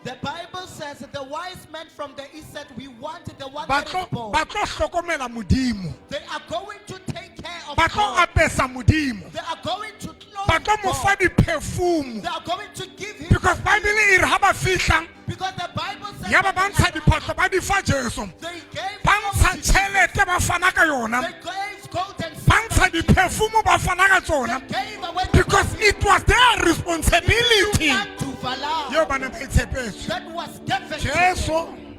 The Bible says that the wise men from the east said, "We want the one Ba that tlo is born." ba tlo hlokomela Modimo. They are going to take care of Ba tlo God. apesa Modimo. They are going to clothe Ba tlo mo fa God. di-perfume. They are going to give him Because Bible e re ha ba fihla because the Bible says ya ba that ba ntsha they diphahlo ba di fa Jesu. They gave Ba gold ntsha to Jesus. tjhelete ba fana ka yona. They gave gold and Ba ntsha silver to Jesus. di-perfume ba fana ka tsona. They gave away the Because it was their responsibility Unaduvala eo ba ne ba e tshepetswe. that was given to Jesu them.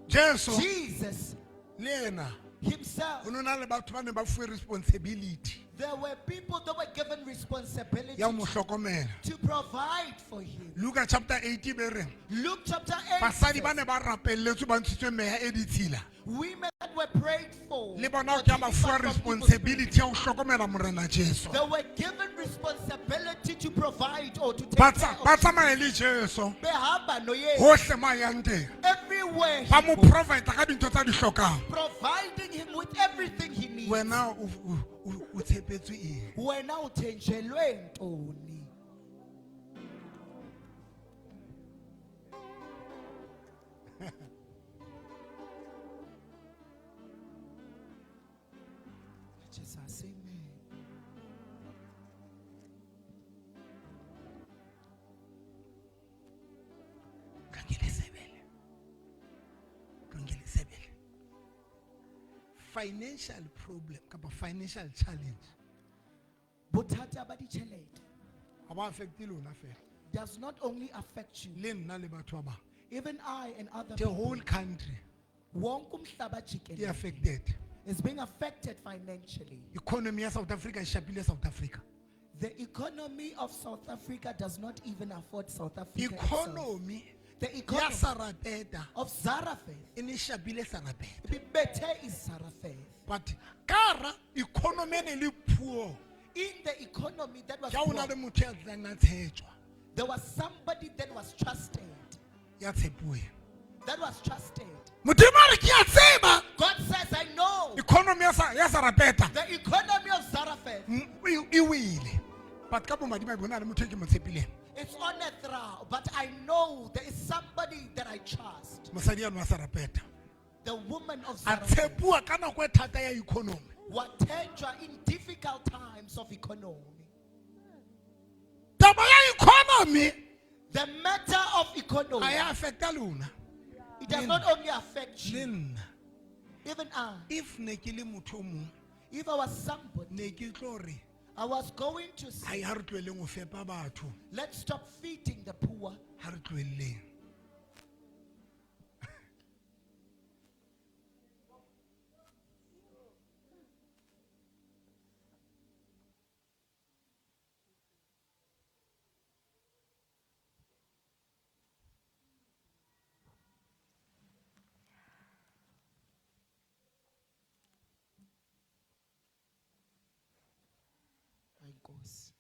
Jesu Jesus le yena himself. ho no na le batho ba ne ba fuwe responsibility There were people that were given responsibility ya ho mo hlokomela. to provide for him. Luka chapter 8 be reng Luke chapter 8 basadi ba says, ne ba rapelletswe ba ntshitswe meya e ditshila women that were prayed for le bona were ke ba fuwa delivered from evil responsibility ya ho hlokomela Morena Jesu. spirits. They were given responsibility to provide or to take Ba care tsa of ba tsamaya le Jesu Behamba noYesu. hohle mo a yang teng. Everywhere Ba he mo goes, provide ka dintho tsa di hlokang. providing him with everything he needs. Wena o tshepetswe eng? Wena uthenjelwe ntoni? Jesus, amen. Tlo ke le sebele. Tlo nke le sebele. Financial problem kapa financial challenge Bothata ba ditjhelete ha ba affecte lona fela. does not only affect you, Le nna le batho ba bang. Even I and other The people. whole country Wonke umhlaba e jikelele affected. is being affected financially. Economy ya South Africa e shapile South Africa. The economy of South Africa does not even afford South Africa itself. Economy The ya economy Sarapeta of Zarephath, e ne shapile Sarapeta. ibethe is Zarephath. But ka hara economy e ne le poor. In the economy that was Ke ha o na poor, le motho ya tlang a tshetjwa, there was somebody that was trusted. ya tshepuweng. That was trusted. Modimo a re ke a tseba God says, "I know economy ya Sarapeta the economy of Zarephath e wele. But ka bomadimabe ho na le motho e ke mo tshepileng. It's on a throw, but I know there is somebody that I trust." Mosadi eno wa Sarapeta. The woman of A Zarephath tshepuwa ka nako e thata ya economy. wathenjwa in difficult times of economy. Taba ya economy The matter of ha economy, ya affecta lona. it does not only affect Le you, nna. even I. If ne ke le motho o mong, If I was somebody, ne ke tlo re I was going to say, ai ha re tlohelleng ho fepa batho, "Let's stop feeding the poor." ha re tlohelleng. Nkosi.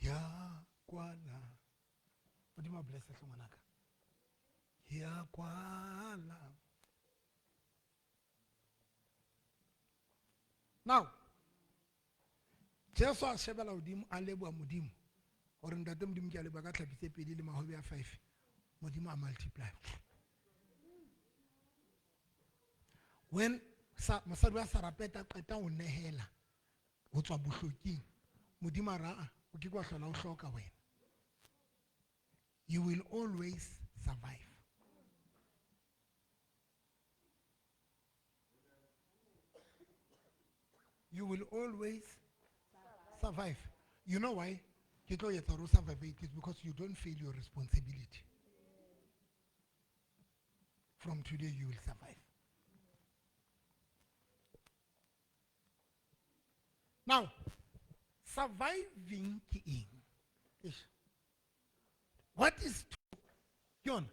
Ya kwala. Modimo a bless hle ngwanaka. Ya kwala. Now, Jesu a shebela hodimo a leboha Modimo hore ntate Modimo ke a leboha ka tlhapi tse pedi le mahobe a 5. Modimo a multiply. When mosadi wa Sarapeta a qeta ho nehela ho tswa bohloking, Modimo a re, "Ah, o ke ke wa hlola o hloka wena. You will always survive." You will always survive. You know why? Ke tlo etsa hore o survive, it is because you don't fail your responsibility. From today you will survive. Now, surviving ke eng? Eish. What is to, ke yona?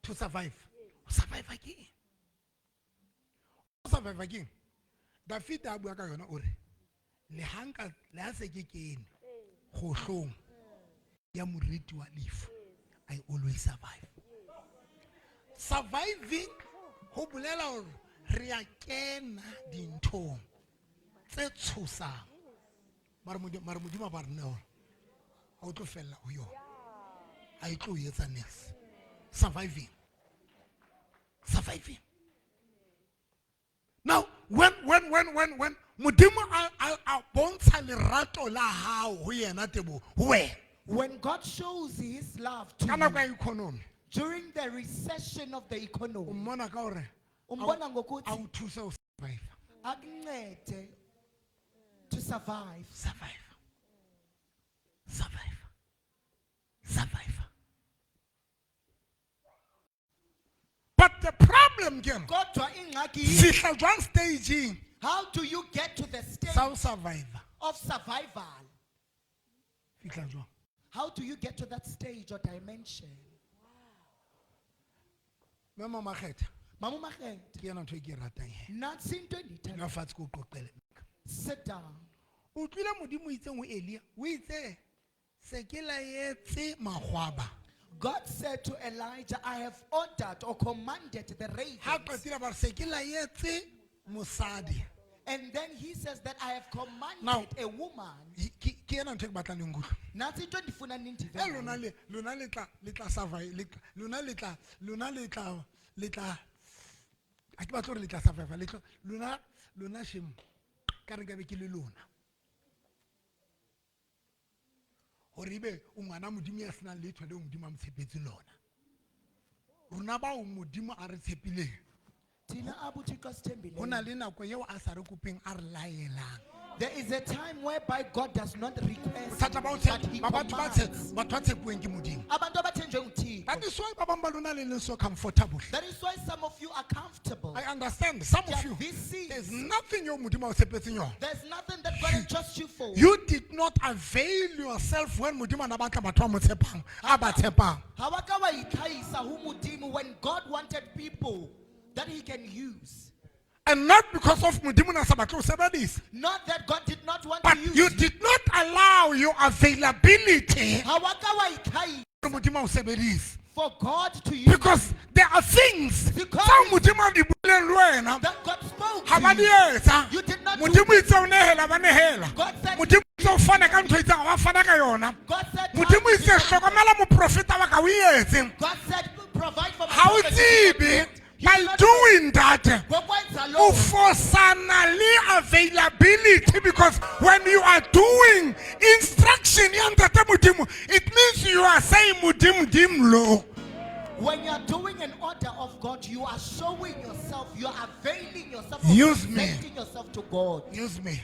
To survive. O survive ke eng? O survive ke eng? Dafita a bua ka yona o re, le ha nka, le ha se ke kene kgohlong ya moriti wa lefu, I always survive. Surviving ho bolela hore re a kena dinthong tse tshosang. Mara Modimo ba re nne hore ha o tlo fella ho yona. Ha e tlo o etsa niks. Surviving. Surviving. Now, when Modimo a bontsha lerato la hao ho yena Teboho, ho wena. When God shows his love to Ka nako you ya economy, during the recession of the economy, o mmona ka hore umbona ngokuthi a o thuse ho survive. akuncede to survive. Survive. Survive. Survive. But the problem ke ena, Kodwa ingxaki fihla jwang staging how do you get to the stage sa ho survive? of survival? Fihla jwang? How do you get to that stage or dimension? Mama Makgetha, Mama Makgetha, ke yona ntho e ke e ratang he. Nantsi into endiyithandayo. Nna fatshe ke o qoqele. Sit down. O utlwile Modimo o itseng ho Elia, o itse, se ke laetse makgwaba. God said to Elijah, I have ordered or commanded the ravens. Ha qetile ba re, se ke laetse mosadi. And then he says that I have commanded Now, a woman. Ke ena ntho e ke batlang le nkutlwe. Nantsi into endifuna nindive E lona ngayo. le, lona le tla, le tla survive, le tla, lona le tla, lona le tla, le tla, ha ke batle hore le tla survive, le tlo, lona, lona shame, ka re nka be ke le lona. Hore ebe o ngwana Modimo ya senang letho leo Modimo a mo tshepetseng lona. Rona bao Modimo a re tshepileng. Thina abo Thixo asithembileyo. Ho na le nako eo a sa re kopeng a re laelang. There is a time whereby God does not request, Bothata ba ho but tshepa, he ba batho ba commands. batho ba tshepuweng ke Modimo. Abantu abathenjwe nguThixo. That is why ba bang ba lona le leng so comfortable. That is why some of you are comfortable. I understand some of you. This There's nothing eo Modimo a o tshepetseng yona. There's nothing that God entrusts you for. You did not avail yourself when Modimo a na batla batho ba mo tshepang, a ba tshepang. Ha wa ka wa itlhahisa ho Modimo when God wanted people that he can use. And not because of Modimo na sa batle ho sebedisa. Not that God did not want But to use you did not allow your availability Ha wa ka wa itlhahisa hore Modimo a o sebedise. for God to use. Because there are things Because tseo Modimo a di buileng le wena, that God spoke ha ba to di you. etsa. You did not do Modimo itse o nehela, ba nehela. God said Modimo itse o fana ka ntho e itseng, ha ba fana ka yona. God said Modimo itse hlokomela moprofeta wa ka, o e etse. God said provide for my Ha o prophet. tsebe, You by did not doing that, Ngokwenza o lokho, fosana le availability, because when you are doing instruction ya Ntate Modimo, it means you are saying Modimo dim lo. When you are doing an order of God, you are showing yourself, you are availing yourself, or Use me. presenting yourself to God. Use me.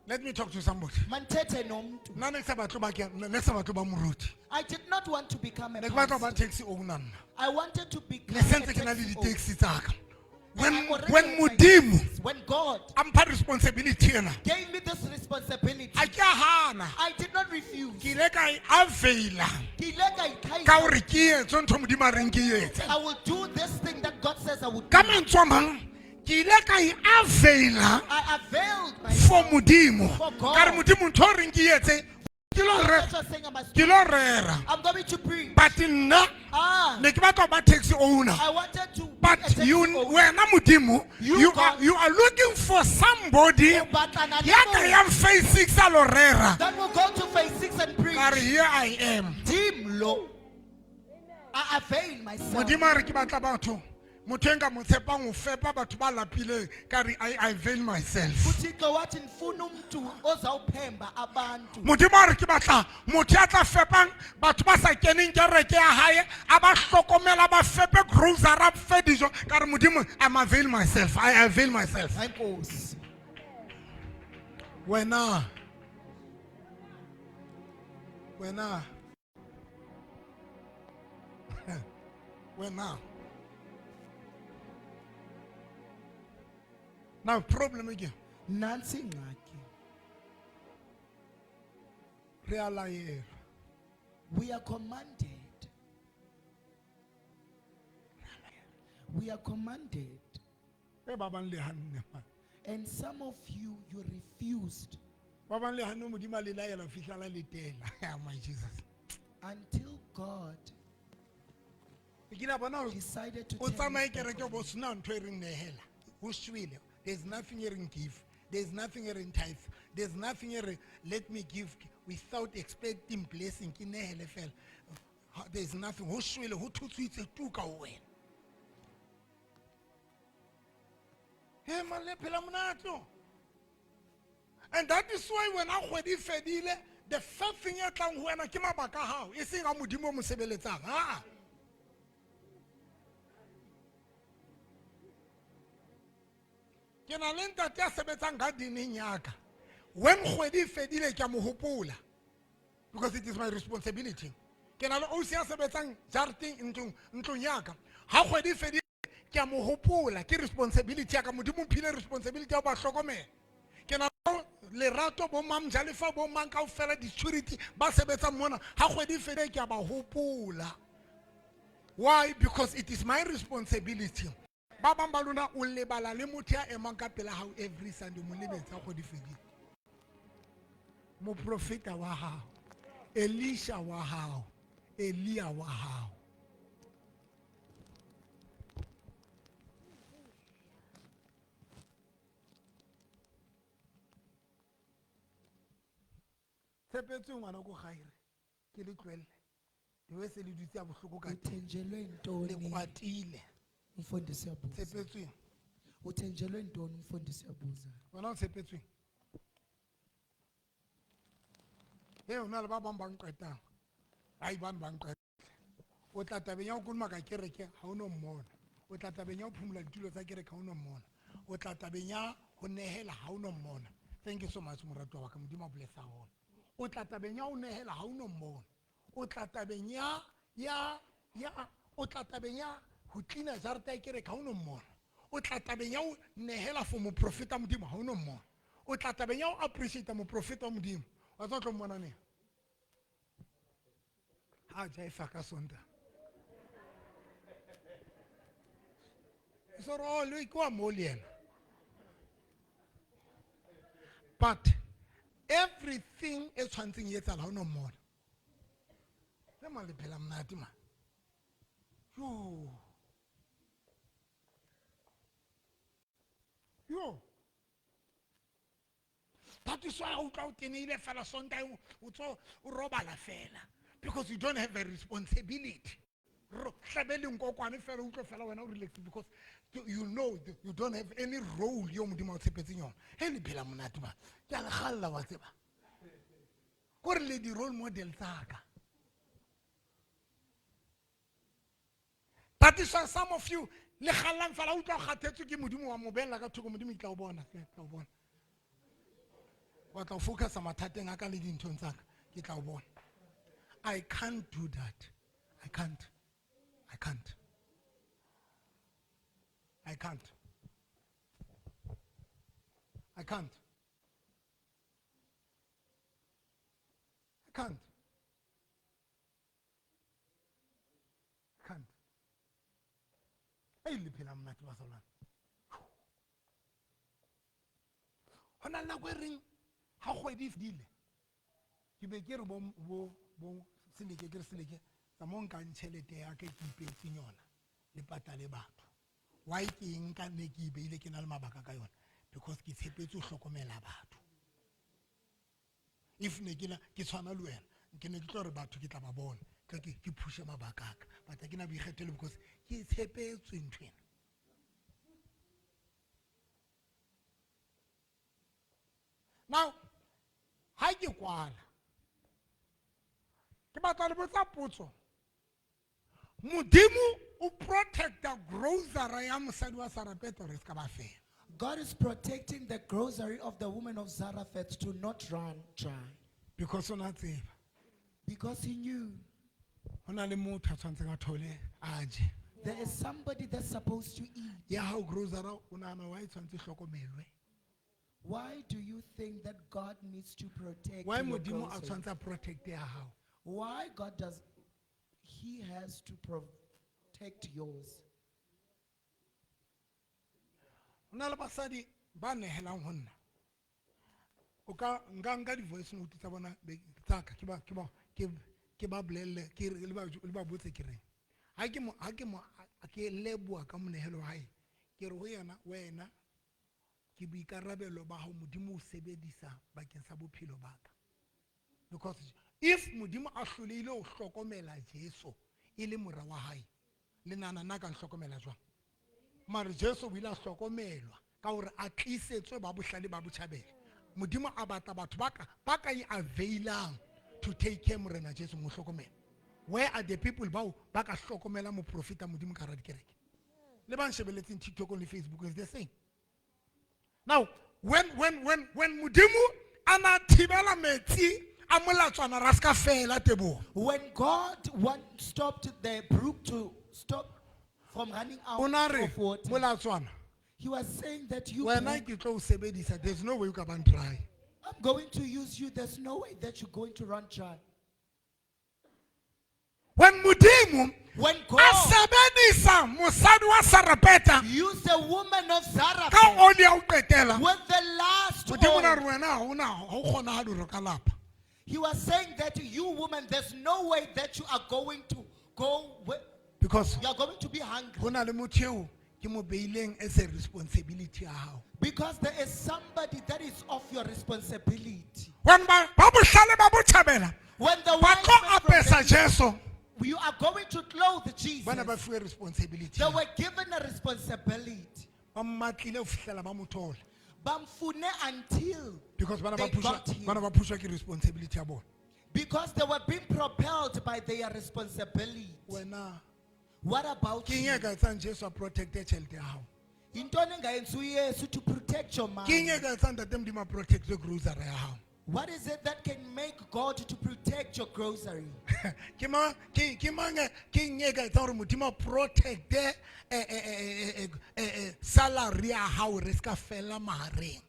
Let me talk to somebody. Manthethe nomntu. Nna ne ke sa batle ba ke, ne ke sa batle ba moruti. I did not want to become a Ne ke batla ho pastor. ba taxi owner nna. I wanted to become Ne a sentse ke na le taxi owner. di-taxi tsa ka. When- I already when had my Modimo- taxis. When God a mpha responsibility ena gave me this responsibility, a ke a hana I did not refuse. ke ile ka e availa Ke ile ka itlhahisa. ka gore ke etse ntho modimo a reng ke etse I will do this thing that God says I would do. ka mantswe a mang ke ile ka e availa I availed myself. for modimo For God. ka re modimo ntho o reng ke etse ke lo re- That's what I'm saying I must ke do. lo rera I'm going to preach. but nna Ah, ne ke batla ho ba taxi owner I wanted to be a but taxi you owner. wena modimo You you are, God. you are looking for somebody O batlana le ya ka motho yang phase six a lo rera That will go to phase six and preach. ka re here I am Dim low. I avail myself. modimo a re ke batla batho motho e nka mo tshepang ho fepa batho ba lapileng ka re I avail myself uthixo wathi ndifuna umntu ozawuphemba abantu modimo a re ke batla motho ya tla fepang batho ba sa keneng kereke ya hae a ba hlokomela ba fepe grocery a fe dijo ka re modimo I'm avail myself I avail myself hayi nkosi wena wena wena now problem ke nantsi ingxaki re a laelwa we are commanded we are commanded e ba bang le hanne man. and some of you you refused ba bang le hanne modimo a le laela ho fihla la letela Ah, my jesus until god e kile a bona hore decided to o turn tsamaye his back kereke on bo sena ntho e reng nehela ho shwele there's nothing e reng give there's nothing e reng tithe there's nothing e re let me give without expecting blessing ke nehele fela there's nothing ho shwele ho thotswitse tu ka ho wena he man le phela monate o. And that is why when a kgwedi e fedile the first thing e tlang ho wena ke mabaka a hao e seng a modimo o mo sebeletsang aa ke na le ntate ya sebetsang gardeneng ya ka when kgwedi e fedile ke a mo hopola because it is my responsibility ke na le ausi ya sebetsang jarateng ntlong ntlong ya ka ha kgwedi e fedile ke a mo hopola ke responsibility ya ka modimo o mphile responsibility ya ho ba hlokomela ke na le lerato bo mang jalefa bo mang kaofela di-security ba sebetsang mona ha kgwedi e fedile ke a ba hopola why because it is my responsibility ba bang ba lona o lebala le motho ya emang ka pela hao every sunday mo lebetse ha kgwedi e fedile moprofeta wa hao elisha wa hao elia wa hao tshepetswe ngwana ko gaere ke le tlohelle lewe se le dutse ya bohloko ka teng uthenjelwe le ntoni kwatile umfundisi uyabuza tshepetsweng uthenjelwe ntoni umfundisi uyabuza wena o tshepetsweng e o na le ba bang ba nqetang ai bane ba nqeta o tla tabeng ya ho kolomaka kereke ha o no mmona o tla tabeng ya ho phumula ditulo tsa kereke ha o no mmona o tla tabeng ya ho nehela ha o no mmona thank you so much moratuwa wa ka modimo a bless haholo o tla tabeng ya ho nehela ha o no mmona o tla tabeng ya ya ya o tla tabeng ya ho cleana jarata ya kereke ha o no mmona o tla tabeng ya ho nehela for moprofeta modimo ha o no mmona o tla tabeng ya ho appreciate moprofeta wa modimo wa tswa tlo mmona neng ha jaifa ka sontaha so re oh le ke wa mo le yena but everything e tshwantseng e etsahala ha o no mmona le mang le phela monate man yo yo that is why o utlwa o tenehile fela sontaha o tso o robala fela because you don't have a responsibility hlabe lenkokwane fela o utlwe fela wena o relax because you know you don't have any role eo modimo a o tshepetseng yona he le phela monate ba ke a le kgalla wa tseba kore le di-role model tsaka that is why some of you le kgallang fela o utlwa o kgathetswe ke modimo wa mo beella ka thoko modimo ke tla o bona ke tla o bona wa tla o focusa mathateng a ka le dinthong tsaka ke tla o bona I can't do that I can't I can't I can't. I can't. I can't. I can't. Ei, le phela monate bazalwane. Ho na le nako e reng ha kgwedi e fedile, ke be ke re bo Seleke, ke re Seleke, tsamao nkang tjhelete ya ka e ke ipeetseng yona, le patale batho. Why ke e nka ne ke e beile ke na le mabaka ka yona? Because ke tshepetse ho hlokomela batho. If ne ke na, ke tshwana le wena, ke ne ke tlo re batho ke tla ba bona, tla ke phushe mabaka a ka. But ha ke na boikgethelo because ke tshepetswe nthwena. Now, ha ke kwala, ke batla le botsa potso. Modimo o protecta grocery ya mosadi wa Sarepeta hore e ska ba fela. God is protecting the grocery of the woman of Zarephath to not run dry. Because o na tseba. Because he knew. Ho na le motho a tshwantseng a thole a je. There is somebody that's supposed to eat. Ya hao grocery o nahana why e tshwantse e hlokomelwe? Why do you think that God needs to protect Why your Modimo a grocery? tshwantse a protect ya hao? Why God does he has to protect yours? Ho na le basadi ba nehelang ho nna. O ka nka nka di-voice note tsa bona be, tsa ka, ke ba, ke ba, ke, ke ba bolelle, ke re, le ba, le ba botse ke reng. Ha ke mo, ha ke mo, ha ke leboha ka monehelo wa hae, ke re ho yena, wena, ke boikarabelo ba hao Modimo o sebedisa bakeng sa bophelo ba ka. Because if Modimo a hlolehile ho hlokomela Jesu e le mora wa hae, le nahana nna ka nhlokomela jwang? Mare Jesu o ile a hlokomelwa ka hore a tlisetswe ba bohlale ba botjhabela. Modimo a batla batho ba ka e availang to take care Morena Jesu mo hlokomela. Where are the people bao ba ka hlokomela moprofeta Modimo ka hara dikereke? Le ba nshebeletseng TikTok le Facebook is the same. Now, when Modimo a na thibela metsi a molatswana ra ska fela teboho. When God one stopped the brook to stop from running out O na re, of water, molatswana, he was saying that you wena brook, ke tlo o sebedisa, there's no way you can run dry. I'm going to use you, there's no way that you're going to run dry. When Modimo When a God sebedisa mosadi wa Sarepeta used the woman of Zarephath ka oli ya ho qetela, with the last Modimo na oil, re wena ha hona, ha ho kgonahale hore o ka lapa. he was saying that you woman, there's no way that you are going to go with, Because you are going to be hungry. ho na le motho eo ke mo beileng as a responsibility ya hao. Because there is somebody that is of your responsibility. When ba bohlale ba botjhabela, When the ba wise tlo men from apesa the Jesu, you are going to clothe Jesus. bana ba fuwe responsibility. They were given a responsibility. Ba mmatlile ho fihlela ba mo thola. Bamfune until Because bana ba they pushwa, got him. bana ba pushwa ke responsibility ya bona. Because they were being propelled by their responsibility. Wena, What about ke eng you? e ka etsang Jesu a protecte tjhelete ya hao? Yintoni engayenza uYesu to protect your Ke eng mind? e ka etsang Ntate Modimo a protecte grocery ya hao? What is it that can make God to protect your grocery? Ke mang, ke, ke mang e, ke eng e ka etsang hore Modimo a protecte, salary ya hao re ska fela mahareng?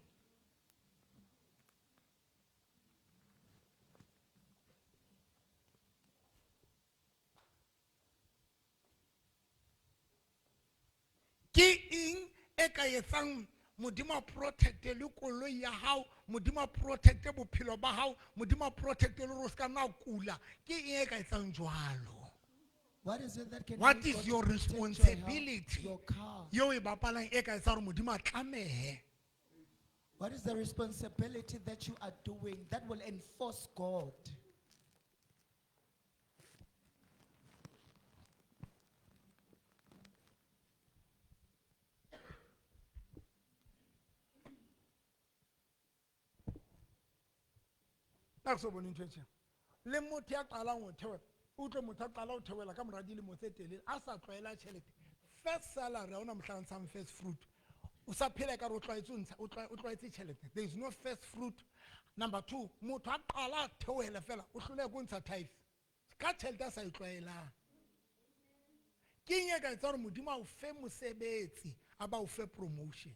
Ke eng e ka etsang Modimo a protecte le koloi ya hao, Modimo a protecte bophelo ba hao, Modimo a protecte le hore o ska nna kula? Ke eng e ka etsang jwalo? What is it that can What make is God your to protect your health, responsibility? your car? Eo e bapalang e ka etsang hore Modimo a tlamehe. What is the responsibility that you are doing that will enforce God? Nna ke so bone ntho e tjena. Le motho ya qalang ho theohela, o utlwe motho a qala ho theohela ka mora dilemo tse telele, a sa tlwaela tjhelete. First salary, ha hona mohlang a ntshang first fruit. O sa phela ekare o tlwaetse ho ntsha, o tlwaetse tjhelete. There is no first fruit. Number two, motho a qala a theohela fela, o hloleha ke ho ntsha tithe. Ka tjhelete a sa e tlwaelang. Ke eng e ka etsang hore Modimo a o fe mosebetsi, a ba o fe promotion?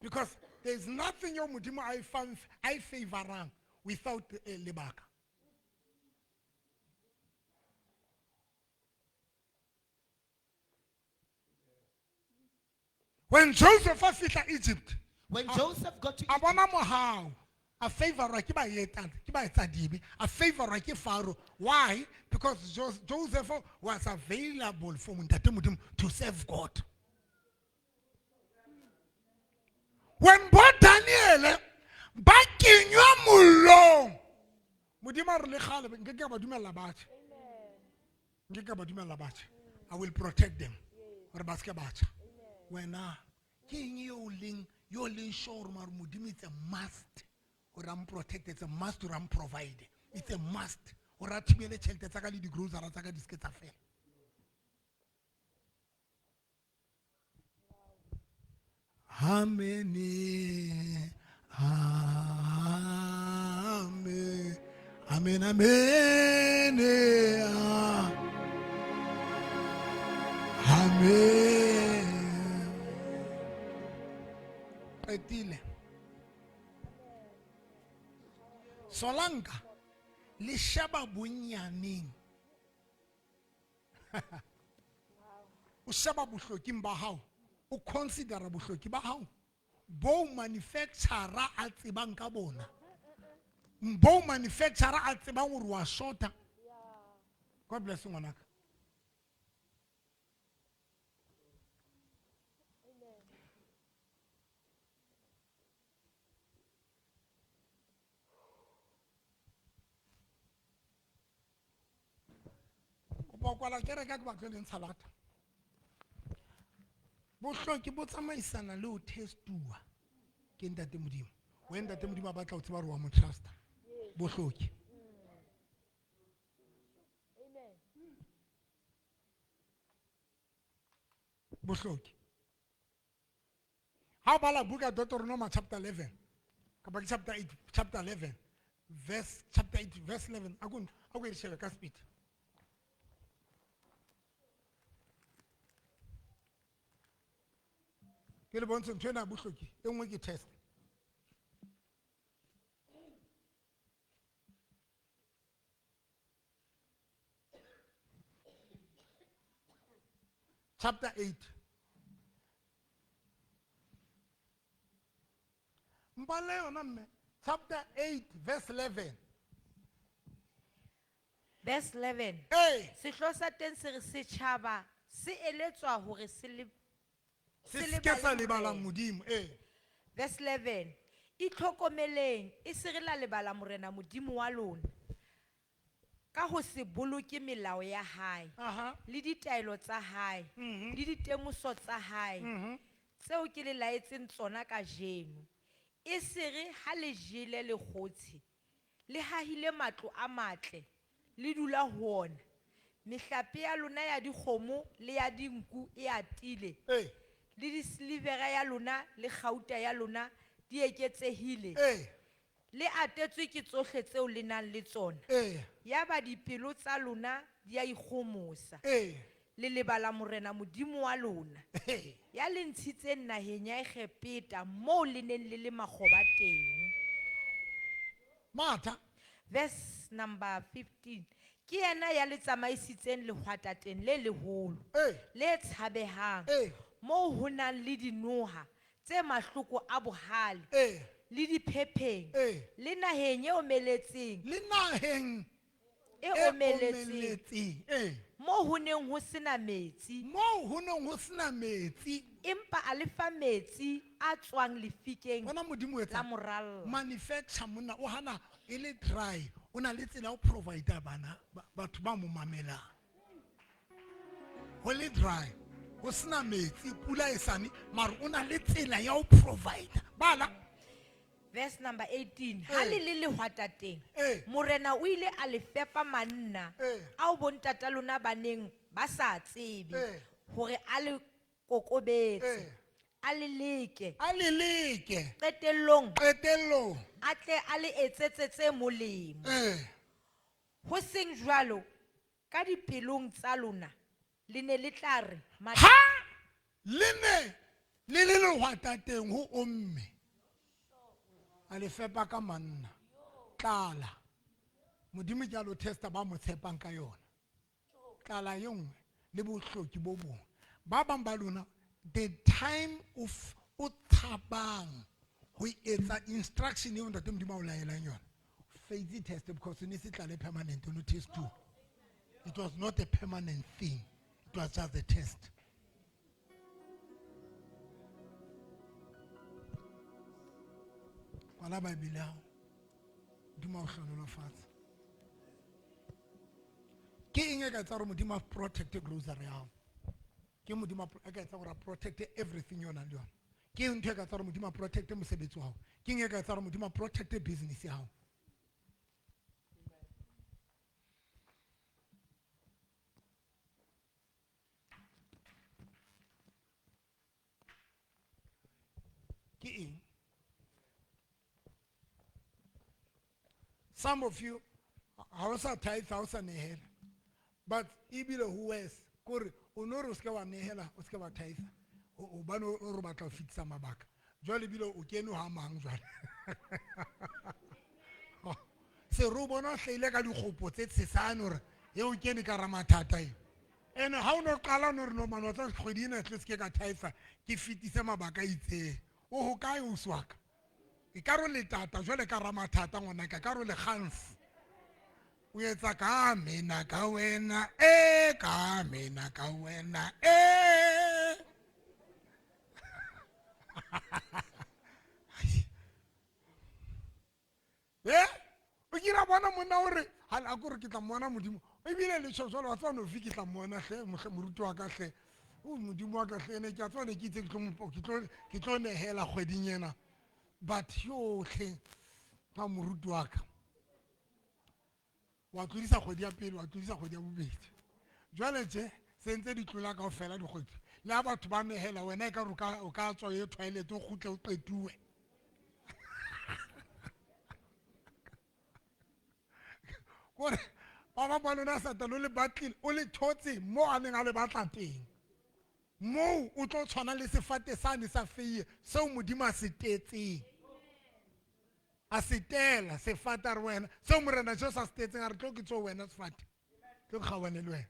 Because there is nothing eo Modimo a e fang, a e favorang without lebaka. When Joseph a fihla Egypt, When Joseph got to a bona mohau, a favorwa ke baetana, ke baetsadibe, a favorwa ke Pharaoh. Why? Because Joseph was available for Ntate Modimo to serve God. When bo Daniel ba kenywa mollong, Modimo a re le kgale nke ke ba dumella batjha. Nke ke ba dumella batjha. I will protect them. Hore ba se ke batjha. Wena ke eng eo leng, yo leng sure hore mare Modimo it's a must hore a mprotect, it's a must hore a mprovide, it's a must hore a thibele tjhelete tsa ka le di-grocery tsa ka di se ke tsa fela. Amen. Amen. Amen. Amen. Amen. Qetile. Solanka le sheba bonyaneng. O sheba bohloking ba hao, o considera bohloki ba hao bo manufacturer a tsebang ka bona, bo manufacturer a tsebang hore wa shota. God bless you, ngwanaka. Kopa kwala kereke ke batle le ntsha lata. Bohloki bo tsamaisana le ho testuwa ke Ntate Modimo. When Ntate Modimo a batla ho tseba hore wa mo trusta. Bohloki. Bohloki. Ha o bala buka Deuteronomy chapter 11, kapa ke chapter 8, chapter 11, verse, chapter 8, verse 11. A ko e shebe ka speed. Ke le bontshe ntho ena ya bohloki, e nngwe ke test. Chapter 8. Mpale yona mme. Chapter 8, verse 11. Verse 11. Hey. Sehloho sa teng se re setjhaba se eletswa hore se le Se se se ke sa lebale lebala Morena. Modimo, eh. Verse 11. Itlhokomeleng, e se re la lebala Morena Modimo wa lona ka ho se boloke melao ya hae, Aha. le ditaelo tsa hae, le ditemoso tsa hae, tseo ke le laetseng tsona kajeno. E se re ha le jele le kgotshe, le hahile matlo a matle, le dula ho ona, mehlape ya lona ya dikgomo le ya dinku e atile, Ee. le disilivera ya lona le kgauta ya lona di eketsehile, Ee. le atetswe ke tsohle tseo le nang le tsona. Ee. Yaba dipelo tsa lona di a ikgomosa, Ee. le lebala Morena Modimo wa lona, Ee. ya le ntshitseng naheng ya Egepeta moo le neng le le makgoba teng. Matha. Verse number 15. Ke yena ya le tsamaisitseng lehwatateng le leholo, Ee. le tshabehang, Ee. moo ho nang le dinoha tse mahloko a bohale, Ee. le diphepheng, Ee. le naheng e omeletseng, Le naheng e e omeletseng, omeletseng. Ee. moo ho neng ho sena metsi, Moo ho neng ho sena metsi. empa a le fa metsi a tswang lefikeng Bona Modimo o la etsang? moralla. Manufacture monna o hana e le dry, o na le tsela ya ho provide bana batho ba mo mamelang. Ho le dry, ho sena metsi, pula e sane, mara o na le tsela ya ho provide. Bala. Verse number 18. Ha le le lehwatateng, Ee. Morena o ile a le fepa manna Ee. ao bontata lona ba neng ba sa tsebe Ee. hore a le kokobetse, Ee. a le leke. A le leke. Qetellong, Qetellong. a tle a le etsetse tse molemo. Ee. Ho seng jwalo, ka dipelong tsa lona, le ne le tla re, Ha le ne Le le lehwatateng ho omme. A le fepa ka manna. Tlala. Modimo ke a lo testa ba mo tshepang ka yona. Tlala e nngwe le bohloki bo bong. Ba bang ba lona the time of o tshabang ho etsa instruction eo ntate Modimo a o laelang yona. Faith test because ne se tlale permanent no test too. It was not a permanent thing. It was just a test. Kwala Bible ya hao. Modimo a o hlohonolofatse. Ke eng e ka etsa hore Modimo a protect grocery ya hao? Ke Modimo a ka etsa hore a protect everything eo nang le yona. Ke eng ntho e ka etsa hore Modimo a protect mosebetsi wa hao? Ke eng e ka etsa hore Modimo a protect business ya hao? Ke eng? Some of you ha o sa tithe, ha o sa nehela. But ebile ho worse, kore o no re o seke wa nehela, o seke wa tithe. Hobane o re batla ho fetisa mabaka. Jwale ebile o kene ha mang jwale. Se re o bona o hlahile ka dikgopo tse tshesane hore e o kene ka hara mathata eo. Ene ha o no qala o no re no man, wa tseba kgwedi ena tle se ke ka tithe, ke fetise mabaka a itseng. O ho kae ausi wa ka? E ka re letata jwale ka ramathata ngwanaka, ka re le kgansi. O etsa ka mena ka wena, e ka mena ka wena, e. E, o kile bona monna o re, ha a ko re ke tla mmona Modimo. Ebile le tjho jwale wa tseba no fi ke tla mmona hle, mohle moruti wa ka hle. O Modimo wa ka hle, ene ke a tseba ne ke itse ke tlo mo, ke tlo, ke tlo nehela kgweding ena. But yohle ka moruti wa ka. Wa tlodisa kgwedi ya pele, wa tlodisa kgwedi ya bobedi. Jwale tje se ntse di tlola kaofela dikgwedi. Le ha batho ba nehela wena e ka re o ka tswa o ye toilet o kgutle o qetuwe. Kore ba bang ba lona Satane o le batlile, o le thotse mo a neng a le batla teng. Moo o tlo tshwana le sefate sane sa feiye seo Modimo a se tetseng. A se tela sefate a re wena seo Morena Jesu a se tetseng a re tlo ke tso wena sefate. Tlo ke kgaohane le wena.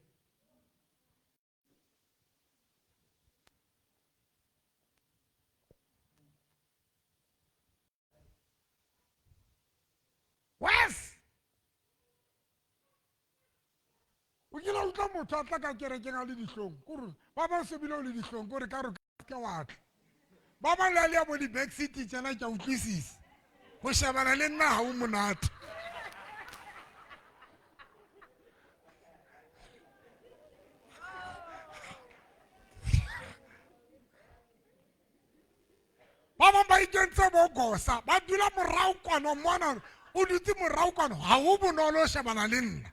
Wes! O kile wa utlwa motho a tla ka kerekeng a le dihlong, kore ba bang se bile o le dihlong, kore ka re ke wa tla. Ba bang le ya bo di-back seat tjena ke a utlwisisa. Ho shebana le nna ha o monate. Ba bang ba ikentse bo gosa, ba dula morao kwano mona, o dutse morao kwano, ha ho bonolo ho shebana le nna.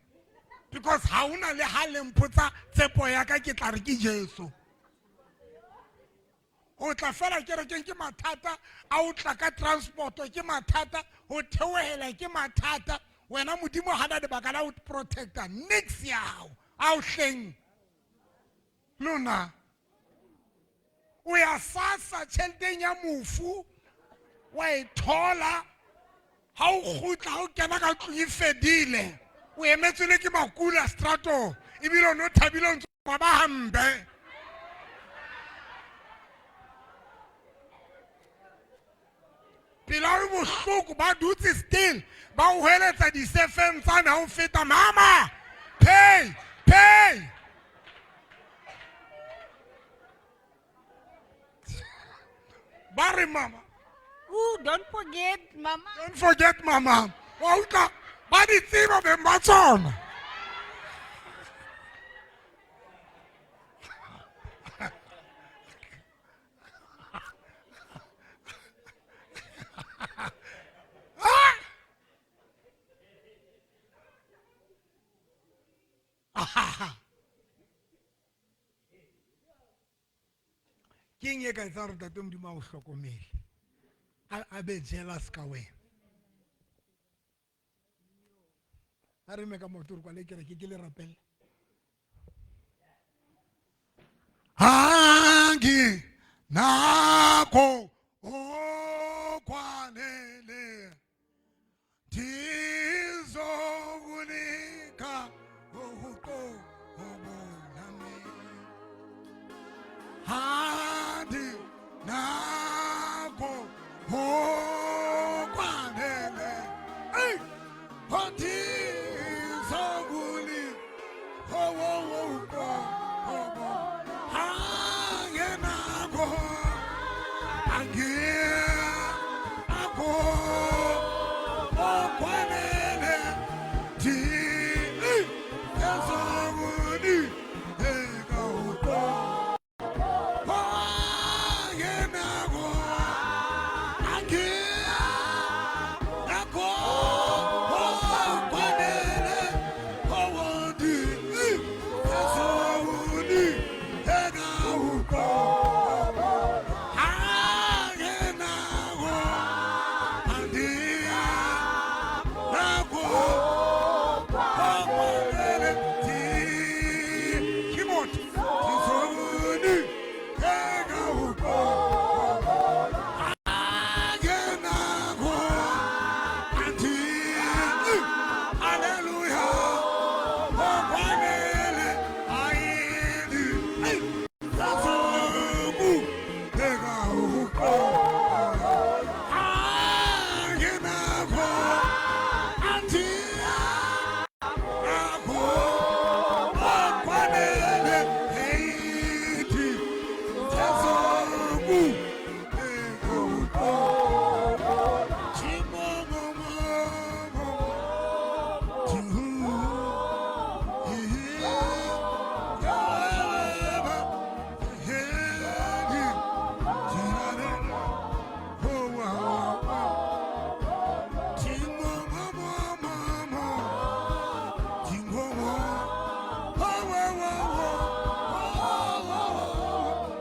Because ha hona le ha le mpotsa tshepo ya ka ke tla re ke Jesu. O tla fela kerekeng ke mathata, a o tla ka transport ke mathata, ho theohela ke mathata. Wena Modimo hana lebaka la ho protecta nix ya hao. A o hleng. Lona o ya sasa tjheleteng ya mofu wa e thola ha o kgutla ha o kena ka tlung e fedile o emetswe le ke makula stratong ebile o ne o thabile o ntse ba ba hampe pela o bohloko ba dutse still ba o hweletsa disefeng tsane ha o feta mama pay pay ba re mama Ooh, don't forget mama. Don't forget mama. Wa utlwa ba di tseba beng ba tsona. Ke eng e ka etsang gore tate Modimo a o hlokomele, a be jealous ka wena? A re me ka maoto re kwale kereke ke le rapelle. Angi Nako okwanele ndizokunika uqobo lami handi nako okwanele Ey! Ndizokunika uqobo angenako angenako okwanele ndizokunika uqobo angenako angenako okwanele ndizokunika uqobo angenako andinako okwanele keyboard ndizokunika uqobo angenako andi haleluya okwanele ayindi ndizokunika uqobo angenako andinako okwanele eyithi ndizokunika uqobo Chimomomomo, chihu, hihi, yaweba, hedi, chirare, hoa, hoa. Chimomomomomo, chimomo, hoa, hoa, hoa, hoa, hoa,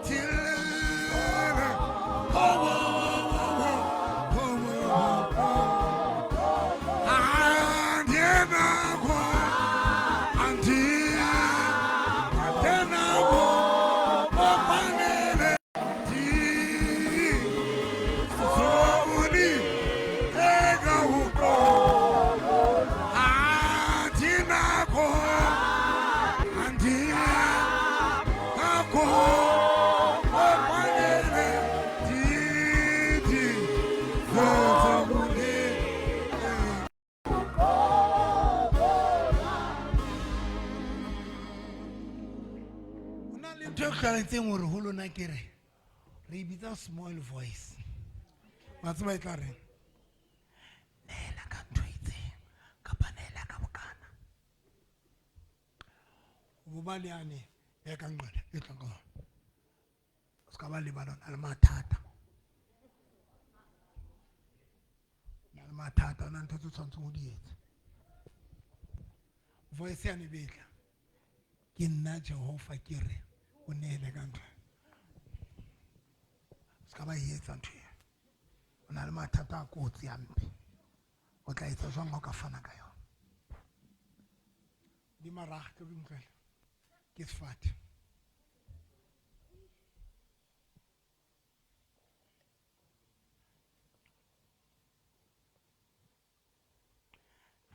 chilele, hoa, hoa, hoa, hoa, hoa, hoa. Andienako, andienako, okwanele ndizokunika uqobo. Andinako, andinako, okwanele ndizokunika. Ho na le ntho e tshwanetseng hore ho lona ke re re e bitsa small voice wa tseba e tla reng neela ka ntho e itseng kapa neela ka bokana o bo ba le yane ya ka nqela e tlang ka o se ka ba lebala o na le mathata o na le mathata o na le ntho tse o tshwanetseng o di etse voice yane e betla ke nna Jehova ke re o neele ka ntho se ka ba e etsa ntho eo o na le mathata a kotsi a mpe o tla etsa jwang ha o ka fana ka yona di maraga ke ntlwele ke sefate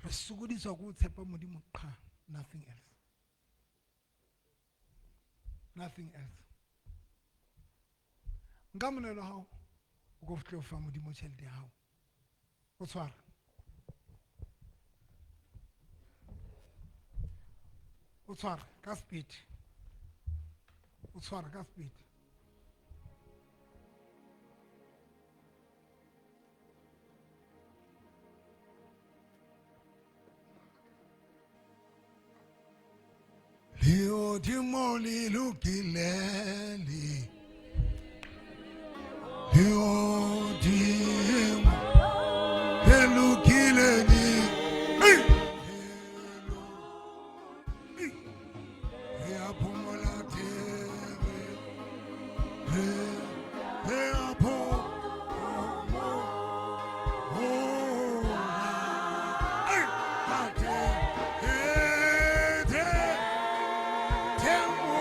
re sokodiswa ke ho tshepa modimo qha nothing else nothing else nka monelo wa hao o ko fihle o fa modimo tjhelete ya hao o tshwara o tshwara ka speed o tshwara ka speed Lehodimo le lokile le lehodimo le lokile le Hey! Hey! Re a phomola thebe re re a phomola Hey! Ate- te- Temo,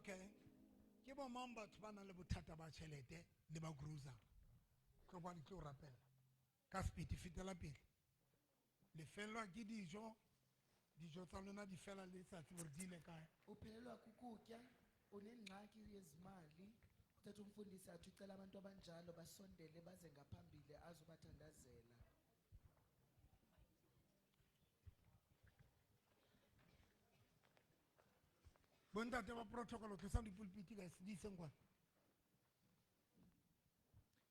Okay. Ke bo mang batho ba nang le bothata ba tjhelete le ba grocery? Tlo ba tlo rapela. Ka speed fetela pele. Le fellwa ke dijo. Dijo tsa lona di fela le letsatsi hore di ile kae. Uphelelwa kukutya, unengxaki yezimali. Uthatha umfundisi athi ucela abantu abanjalo basondele baze ngaphambili azobathandazela. Bontate ba protocol tlosang dipulpiti guys di iseng kwana.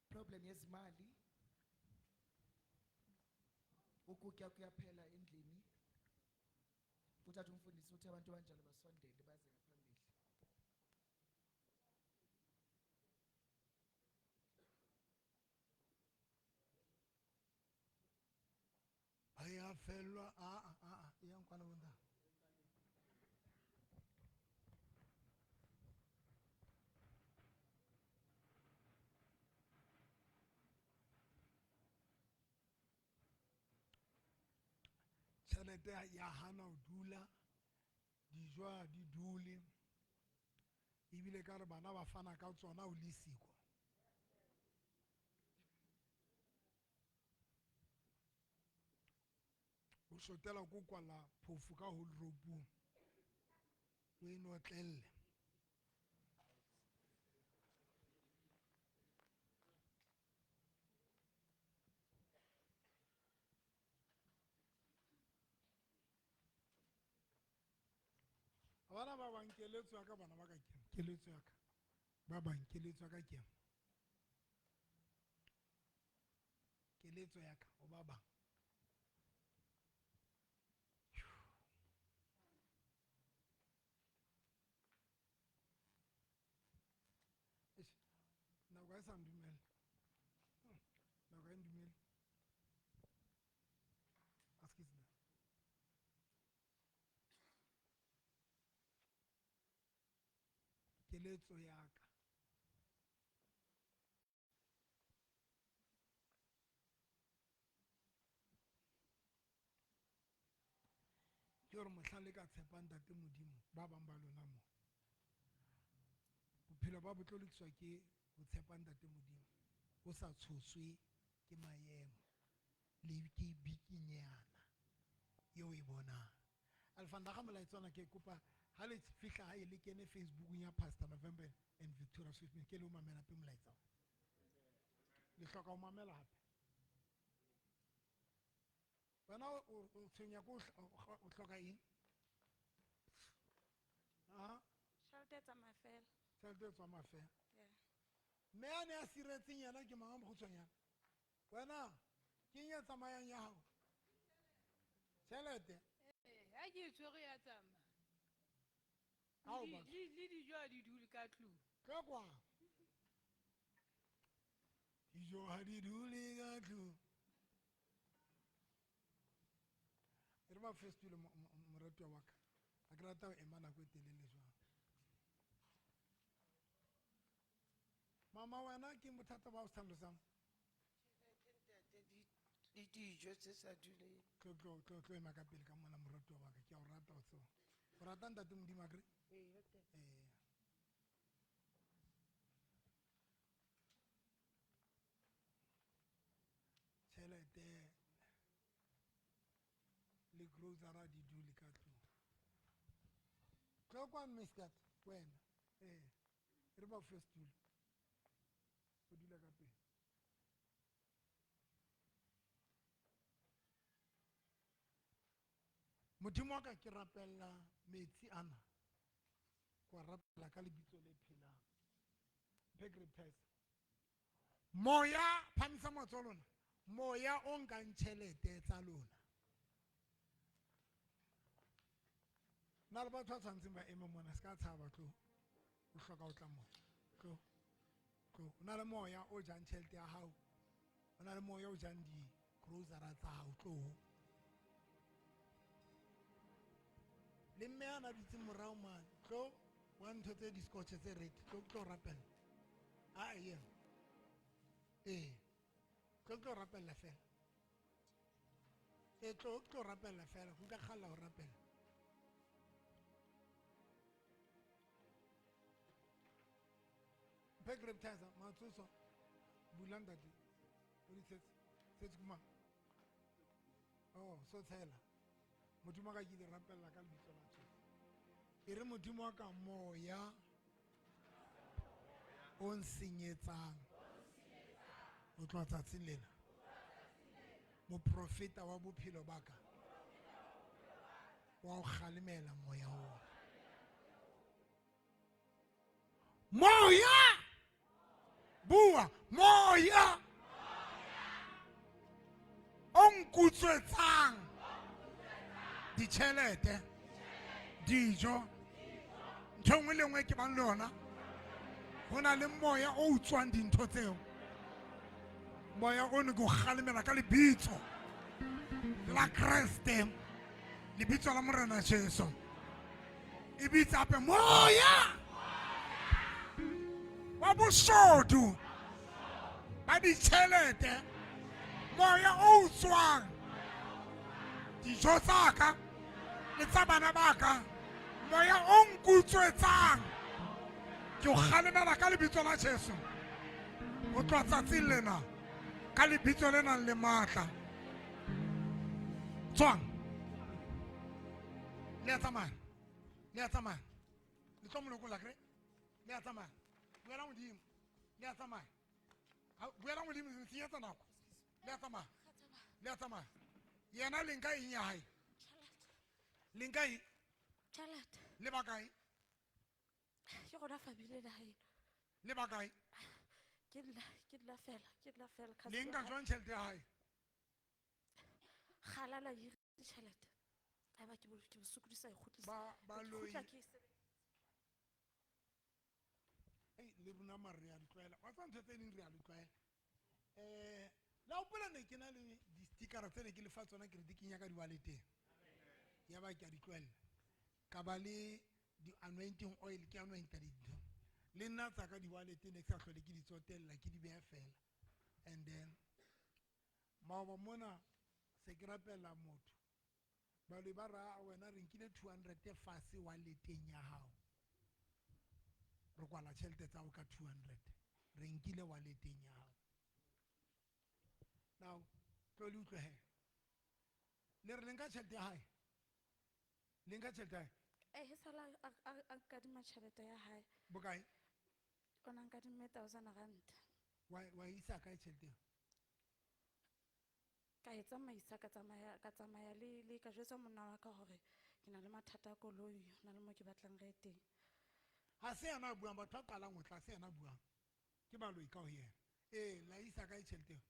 Problem yezimali. Ukutya kuyaphela endlini. Uthatha umfundisi uthi abantu abanjalo basondele baze ngaphambili. Ayafellwa a a a e yang kwana bontate. Tjhelete ya hana ho dula, dijo ha di dule, ebile ka re bana ba fana ka tsona o le siko. O shotela ko kwala phofu ka wardrobe-ong, o e notlelle. Bana ba bang keletso ya ka, bana ba ka kena, keletso ya ka. Ba bang keletso ya ka kena. Keletso ya ka ho ba bang. Eish, nako ha e sa ndumele. Nako ha e ndumele. Askies nna. Keletso ya ka. Ke hore mohlang le ka tshepang Ntate Modimo, ba bang ba lona mo. Bophelo ba bo tlo lokiswa ke ho tshepa Ntate Modimo. O sa tshoswe ke maemo le ke bikinyana eo e bonang. Alfanda ga molaetsa ona ke kopa ha le fihla hae le kene Facebookong ya Pastor November and Victoria Swiftman ke le o mamela pe molaetsa. Le hloka ho mamela hape. Wena o tshwenya ko o hloka eng? Ah? Tjhelete e tsamaya fela. Tjhelete e tsamaya fela. Yeah. Mme a ne a siretseng yena ke mang a mokgutshwanyane? Wena ke eng e tsamayang ya hao? Tjhelete? Ha ke e tshwere ya tsamaya. Ao, Le batho. le dijo ha di dule ka tlung. Tlo kwano. Dijo ha di dule ka tlung. E re ba fe setulo moratuwa wa ka. Ha ke rata ho ema nako e telele jwang. Mama wena ke bothata ba ho sethando sa? Le dijo tse sa duleng. Tlo, tlo, tlo, tlo ema ka pele ka mona moratuwa wa ka. Ke a o rata o tseba. O rata Ntate Modimo akere? Ee, ntate. Ee. Tjhelete le grocery di dule ka tlung. Tlo kwano, Mister, wena. Ee. Re ba fe setulo. O dula ka pele. Modimo wa ka ke rapella metsi ana. Ke wa rapella ka lebitso le phelang. Mphe ke re. Moya, phamisa matsoho a lona. Moya o nkang tjhelete tsa lona. Na le batho ba tshwantseng ba eme mona, se ka tshaba, tlo. O hloka ho tla mona. Tlo. Tlo. O na le moya o jang tjhelete ya hao. O na le moya o jang di-grocery tsa hao, tlo. Le mme a na dutse morao mane, tlo, wa ntho tse di-scotch tse red, tlo, tlo rapella. Ah, yena. Ee. Tlo, tlo rapella fela. Ee, tlo, tlo rapella fela. Ke utlwa kgalla ho rapella. Mphe grape tizer, matsoso. Bula ntate. O di tshetse. Tshetse ke mang? Oh, so tshela. Modimo wa ka ke di rapella ka lebitso la Jesu. E re Modimo wa ka moya o nsenyetsang ho tloha tsatsing lena. Moprofeta wa bophelo ba ka wa o kgalemela moya oo. Moya! Bua, moya! O nkutswetsang ditjhelete, dijo, ntho e nngwe le nngwe ke bang le yona. Ho na le moya o utswang dintho tseo. Moya o ne ke o kgalemela ka lebitso la Kreste, lebitso la Morena Jesu. E bitsa hape moya wa boshodu ba ditjhelete, moya o utswang dijo tsa ka le tsa bana ba ka, moya o nkutswetsang, ke o kgalemela ka lebitso la Jesu. Ho tloha tsatsing lena ka lebitso le nang le matla. Tswang. Le a tsamaya. Le a tsamaya. Le tlo molokolla kere? Le a tsamaya. Buela Modimo. Le a tsamaya. Buela Modimo, le senyetsa nako. Le a tsamaya. Le a tsamaya. Yena le nka eng ya hae? Le nka eng? Tjhelete. Le ba kae? Ke gona family la hae. Le ba kae? Ke nna fela, ka Le nka se- jwang tjhelete ya hae? Kgalala hiri tjhelete. Haeba ke ke mo sokodisa e kgutlisa. Ba Ke loi. kgutla ke e sebedisa. Ei, le rona mare re a di tlwaela. Wa tseba ntho tse ding re a di tlwaela. La hopola ne ke na le di-stickera tse ne ke le fa tsona ke re di kenya ka di-wallet-eng. Ya ba ke a di tlohella. Ka ba le di-anointing oil, ke anointa dintho. Le nna tsa ka di-wallet ne ke sa hlole ke di tsotella, ke di beha fela. And then maoba mona se ke rapela motho. Baloi ba ra wena re nkile 200 fase walleteng ya hao. Re kwala tjhelete tsa hao ka 200. Re nkile walleteng ya hao. Now, tlo le utlwe he. Le re le nka tjhelete ya hae? Le nka tjhelete ya hae? Eh, he sala a nkadima tjhelete ya hae. Bokae? O na nkadimme 1000 rand. Wa isa kae tjhelete eo? Ka e tsamaisa, ka tsamaya le ka jwetsa monna wa ka hore ke na le mathata a koloi, ho na le mo ke batlang re ye teng. Ha se yena a buang, batho ba qalang ho tla, ha se yena a buang. Ke baloi ka ho yena. Ee, la isa kae tjhelete eo?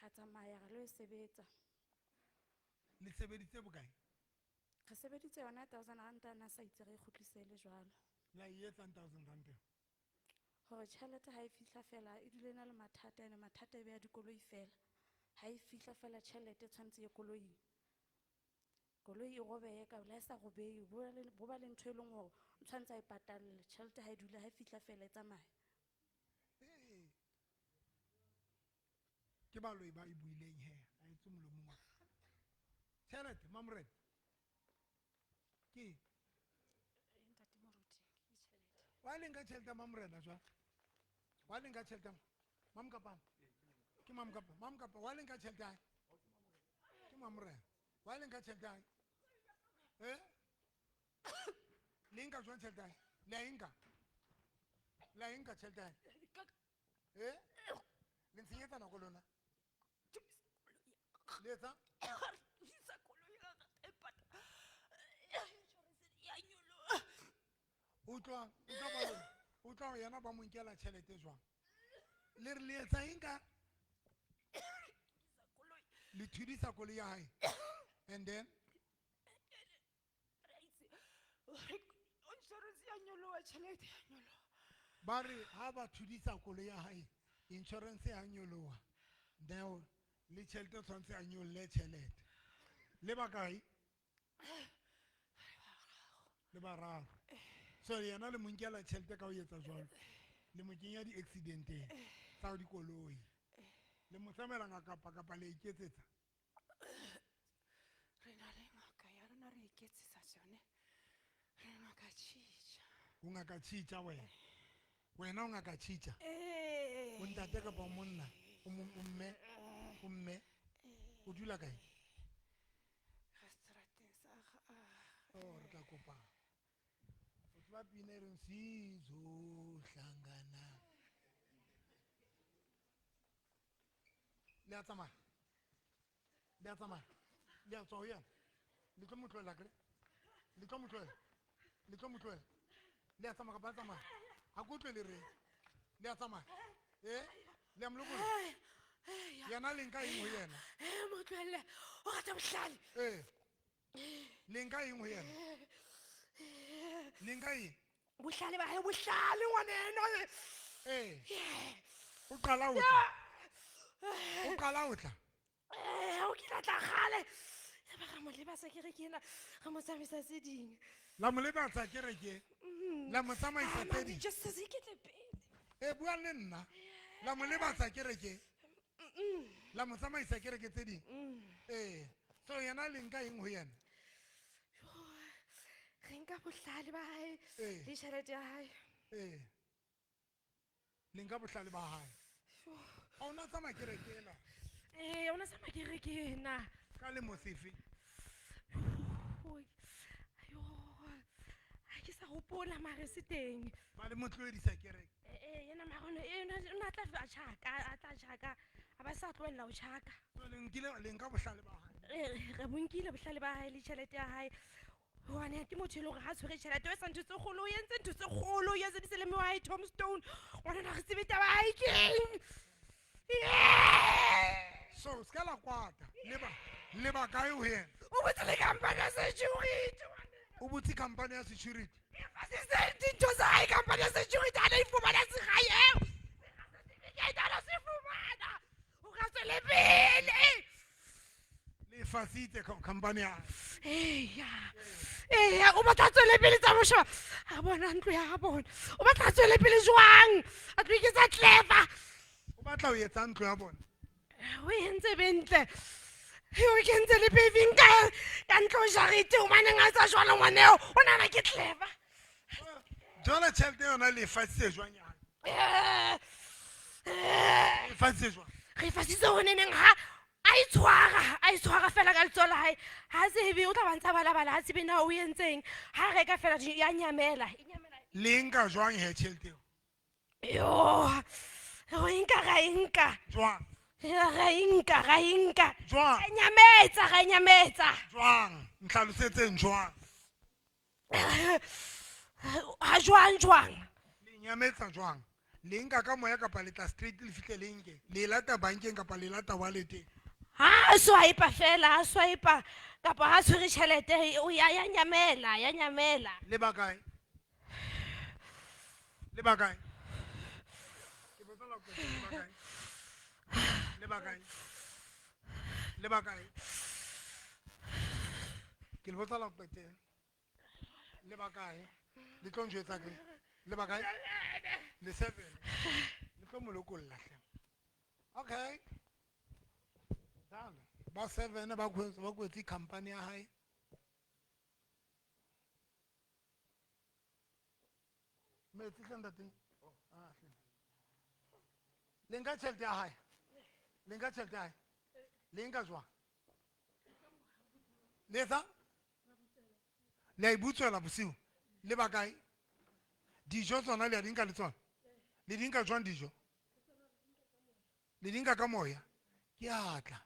Ra tsamaya ra lo e sebetsa. Le sebeditse bokae? Re sebeditse yona 1000 rand a na sa itse re e kgutlise le jwalo. La e etsang 1000 rand eo? Hore tjhelete ha e fihla fela e dule e na le mathata, ene mathata e be ya dikoloi fela. Ha e fihla fela tjhelete e tshwanetse ye koloing. Koloi e robehe ka la e sa robehe, bo ba le ntho e leng hore o tshwanetse a e patalle. Tjhelete ha e dule, ha e fihla fela e tsamaye. Ee. Ke baloi ba e buileng he, ha e tswe molomong wa ka. Tjhelete, Mamorena. Ke? Ntate Moruti, ke tjhelete. Wa le nka tjhelete ya Mamorena jwang? Wa le nka tjhelete ya Mamokapane? Ke Mamokapa, Mamokapa, wa le nka tjhelete ya hae? Ke Mamorena. Wa le nka tjhelete ya hae? Eh? Le nka jwang tjhelete ya hae? Le a e nka? Le a e nka tjhelete ya hae? Eh? Le ntshenyetsa nako lona? Le etsa? Utlwa, utlwa ba lona. Utlwa hore yena ba mo nkela tjhelete jwang? Le re le etsa eng ka? Le thudisa koloi ya hae. And then? Insurance ya nyoloha, tjhelete ya nyoloha. Ba re ha ba thudisa koloi ya hae, insurance ya nyoloha. Now le tjhelete o tshwanetse a nyolle tjhelete. Le bakae? Le bararo. So yena le mo nkela tjhelete ka ho etsa jwalo. Le mo kenya di-accidenteng tsa dikoloi. Le mo tsamaela ngaka kapa le iketsetsa? Re na le ngaka ya rona, re iketsetsa tsone. Re ngaka Tjhitja. O ngaka Tjhitja wena? Wena o ngaka Tjhitja? Ee. O ntate kapa o monna? O o mme? O mme? O dula kae? Ga seterateng sa ga- Oh, re tla kopana. O tseba pina e reng sizohlangana. Le a tsamaya? Le a tsamaya? Le a tswa ho yena? Le tlo mo tlohela akere? Le tlo mo tlohela? Le tlo mo tlohela? Le a tsamaya kapa le tsamaya? Ha ke utlwe le reng? Le a tsamaya? Eh? Le a mo lokolla? Yena le nka eng ho yena? Eh, mo tlohelle. O rata bohlale. Eh. Le nka eng ho yena? Le nka eng? Bohlale ba hae, bohlale ngwaneno. Eh. O qala ho tla. O qala ho tla. Eh, o kile a tla kgale. Ya ba ra mo lebatsa kereke ena, re mo tsamaisa tse ding. La mo lebatsa kereke? La mo tsamaisa Ah, tse mami, ding? just se iketle pele. Eh, bua le nna. La mo lebatsa kereke? La mo tsamaisa kereke tse ding? Eh, so yena le nka eng ho yena? Re nka bohlale ba hae Eh. le tjhelete ya hae. Eh. Le nka bohlale ba hae. Ha o na tsamaya kereke ena? Eh, o na tsamaya kereke ena. Ka lemo sefe? Ayo, ha ke sa hopola mare se teng. Ba le mo tlohedisa kereke. Eh, eh, yena mare o ne o na tla a tjhaka, a tla tjhaka, a ba sa tlohella ho tjhaka. So le nkile, le nka bohlale ba hae. Eh, re bo nkile bohlale ba hae le tjhelete ya hae. Hobane ke motho e leng hore ha tshwere tjhelete, o etsa ntho tse kgolo, o entse ntho tse kgolo, o etseditse le mme wa hae tombstone. Ngwanona ha re tsebe taba ya hae keng. Yeah! So, se ka la kwata. Le ba kae ho yena? O botse le company ya security, ngwaneno. O botse company ya security? E fasitse dintho tsa hae, company ya security, ha na e fumana segai eo. Certificate ha na se fumana. O ka tswele pele. Le fasitse company ya hae. Eya, eya, o batla a tswele pele tsa mosheba a bona ntlo ya bona. O batla a tswele pele jwang? A tlo iketsa clever. O batla ho etsa ntlo ya bona. O entse bentle. O kentse le paving ka ntlo jarete, hobaneng a etsa jwalo ngwaneo? O nahana ke clever. Jwale tjhelete yona le e fasitse jwang ya hae? Le fasitse jwang? Re fasitse ho neneng ha a itshwara, a itshwara fela ka letsoho la hae. Ha tsebe o tla ba ntsa balabala, ha tsebe na o entseng. Ha reka fela ya nyamela, e nyamela. Le nka jwang he tjhelete eo? Yo, re e nka, ra e nka. Jwang? Ra e nka, ra e nka. Jwang? Ra nyametsa, ra nyametsa. Jwang? Ntlhalosetseng jwang? Ha jwang, jwang? Le nyametsa jwang? Le nka ka moya kapa le tla straight le fihle le nke? Le lata bankeng kapa le lata walleteng? Ha a swipe fela, ha swipe kapa ha tshwere tjhelete, o ya, ya nyamela, ya nyamela. Le ba kae? Le ba kae? Ke botsa la kopo, le ba kae? Le ba kae? Le ba kae? Ke le botsa la qetela. Le ba kae? Le tlo njwetsa ke? Le ba kae? Le 7. Le tlo mo lokolla hle. Okay. Done. Ba 7 ba kwetse, ba kwetse company ya hae. Metsi hle ntate. Ah, hle. Le nka tjhelete ya hae? Le nka tjhelete ya hae? Le nka jwang? Le etsa? Le a e butswela bosiu? Le ba kae? Dijo tsona le a di nka le tsona? Le di nka jwang dijo? Le di nka ka moya? Ke a tla.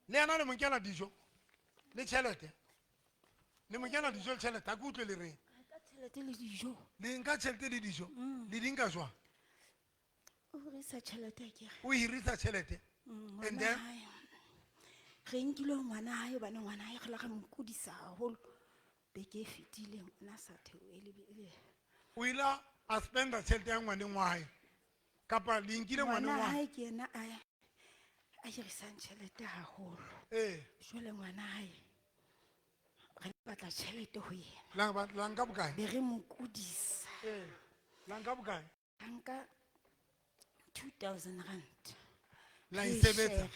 Le yena le mo nkela dijo le tjhelete? Le mo nkela dijo le tjhelete? Ha ke utlwe le reng. Ka tjhelete le dijo. Le nka tjhelete le dijo? Le di nka jwang? O hirisa tjhelete akere. O hirisa tjhelete? And then? Re nkile ngwana hae hobane ngwana hae re la re mo kudisa haholo. Beke e fetileng, o na sa theohele le. O ile a spenda tjhelete ya ngwaneng wa hae? Kapa le nkile ngwaneng wa Ngwana hae? hae ke yena a hirisang tjhelete haholo. Jwale ngwana hae re batla tjhelete ho yena. La ba, la nka bokae? Be re mo kudisa. La nka bokae? La nka 2000 rand. La Re e sebetsa? share.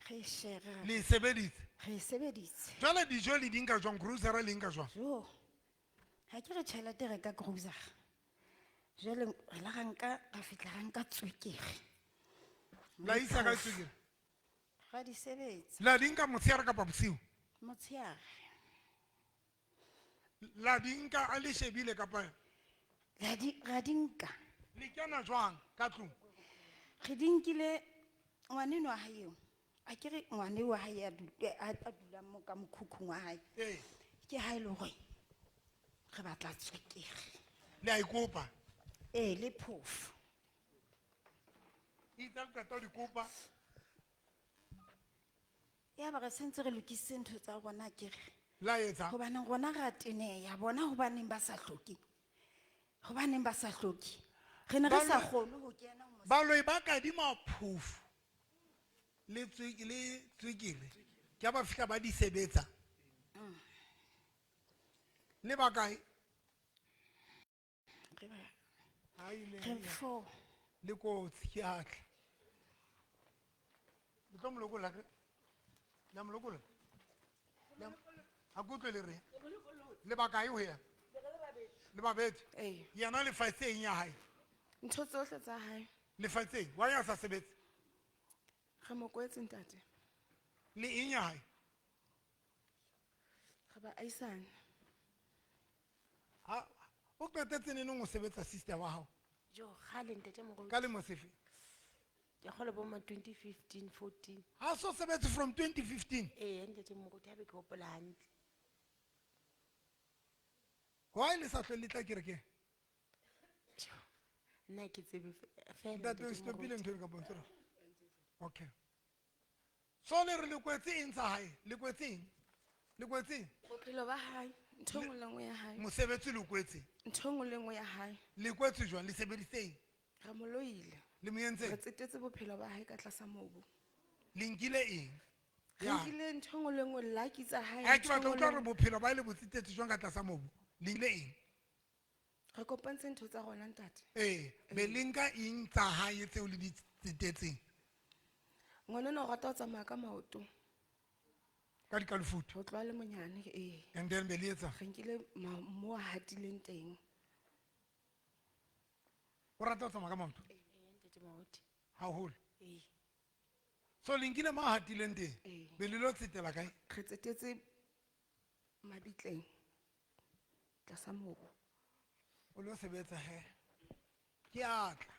Re share. Le e sebeditse? Re e sebeditse. Jwale dijo le di nka jwang? Grocery le nka jwang? Jo. Ha ke re tjhelete re ka grocery. Jwale re la ra nka, ra fihla ra nka tswekere. La isa ka tswekere? Ra di sebetsa. La di nka motshehare kapa bosiu? Motshehare. La di nka a le shebile kapa? La di, ra di nka. Le kena jwang ka tlung? Re di nkile ngwaneno wa hae eo. A ke re ngwane wa hae a dulang mo ka mokhukhung wa hae. Ke ha e le hore re batla tswekere. Le a e kopa? Ee, le phofo. Itse le qeta ho di kopa? Ya ba re sentse re lokisitse ntho tsa rona ke re. La etsa? Hobaneng rona ra teneha, bona hobaneng ba sa hloke? Hobaneng ba sa hloke? Re ne re sa kgone ho kena ho mosebetsi. Baloi ba kadima phofo le le tswekere. Ke ha ba fihla ba di sebetsa. Le ba kae? Re ba Hai, le re ya. four. Le kotsi ke a tla. Le tlo mo lokolla ke? Le a mo lokolla? Le a mo-, ha ke utlwe le reng? Le ba kae ho yena? Le babedi? Ee. Yena le fatshe eng ya hae? Ntho tsohle tsa hae. Le fatshe eng? Wa ya sa sebetse? Re mo kwetse ntate. Le eng ya hae? Re ba aisane. Ha, o qetetse neneng ho sebetsa sister wa hao? Jo, kgale ntate Moruti. Ka lemo sefe? Ke kgolwa bo ma 2015, 14. Ha so sebetse from 2015? Ee, ntate Moruti, haebe ke hopola hantle. Why le sa hlole le tla kerekeng? Jo, nna ha ke tsebe fela Ntate, o ntate stopile Moruti. ntho eno kapa o ntse o re? Okay. So le re le kwetse eng tsa hae? Le kwetse eng? Le kwetse eng? Bophelo ba hae, ntho e nngwe le nngwe ya hae. Mosebetsi le o kwetse? Ntho e nngwe le nngwe ya hae. Le kwetse jwang? Le sebeditse eng? Re mo loile. Le mo entseng? Re tsetetse bophelo ba hae ka tlasa mobu. Le nkile eng? Re Ya. nkile ntho e nngwe le nngwe, lucky tsa hae. Eh, ke ntho e batla ho nngwe utlwa le hore bophelo ba e le bo tsetetse jwang ka tlasa mobu. Le nkile eng? Re kopantse ntho tsa rona ntate. Ee, be le nka eng tsa hae tseo le di tsetetseng? Ngwana ona o rata ho tsamaya ka maoto. Ka dikalofutu. Ho tloha le monyane, ee. And then be le etsa? Re nkile mo a hatileng teng. O rata ho tsamaya ka maoto? Ee, ntate Moruti. Haholo? Ee. So le nkile mo a hatileng teng? Ee. Be le lo tsetela kae? Re tsetetse mabitleng tlasa mobu. O lo sebetsa he. Ke a tla.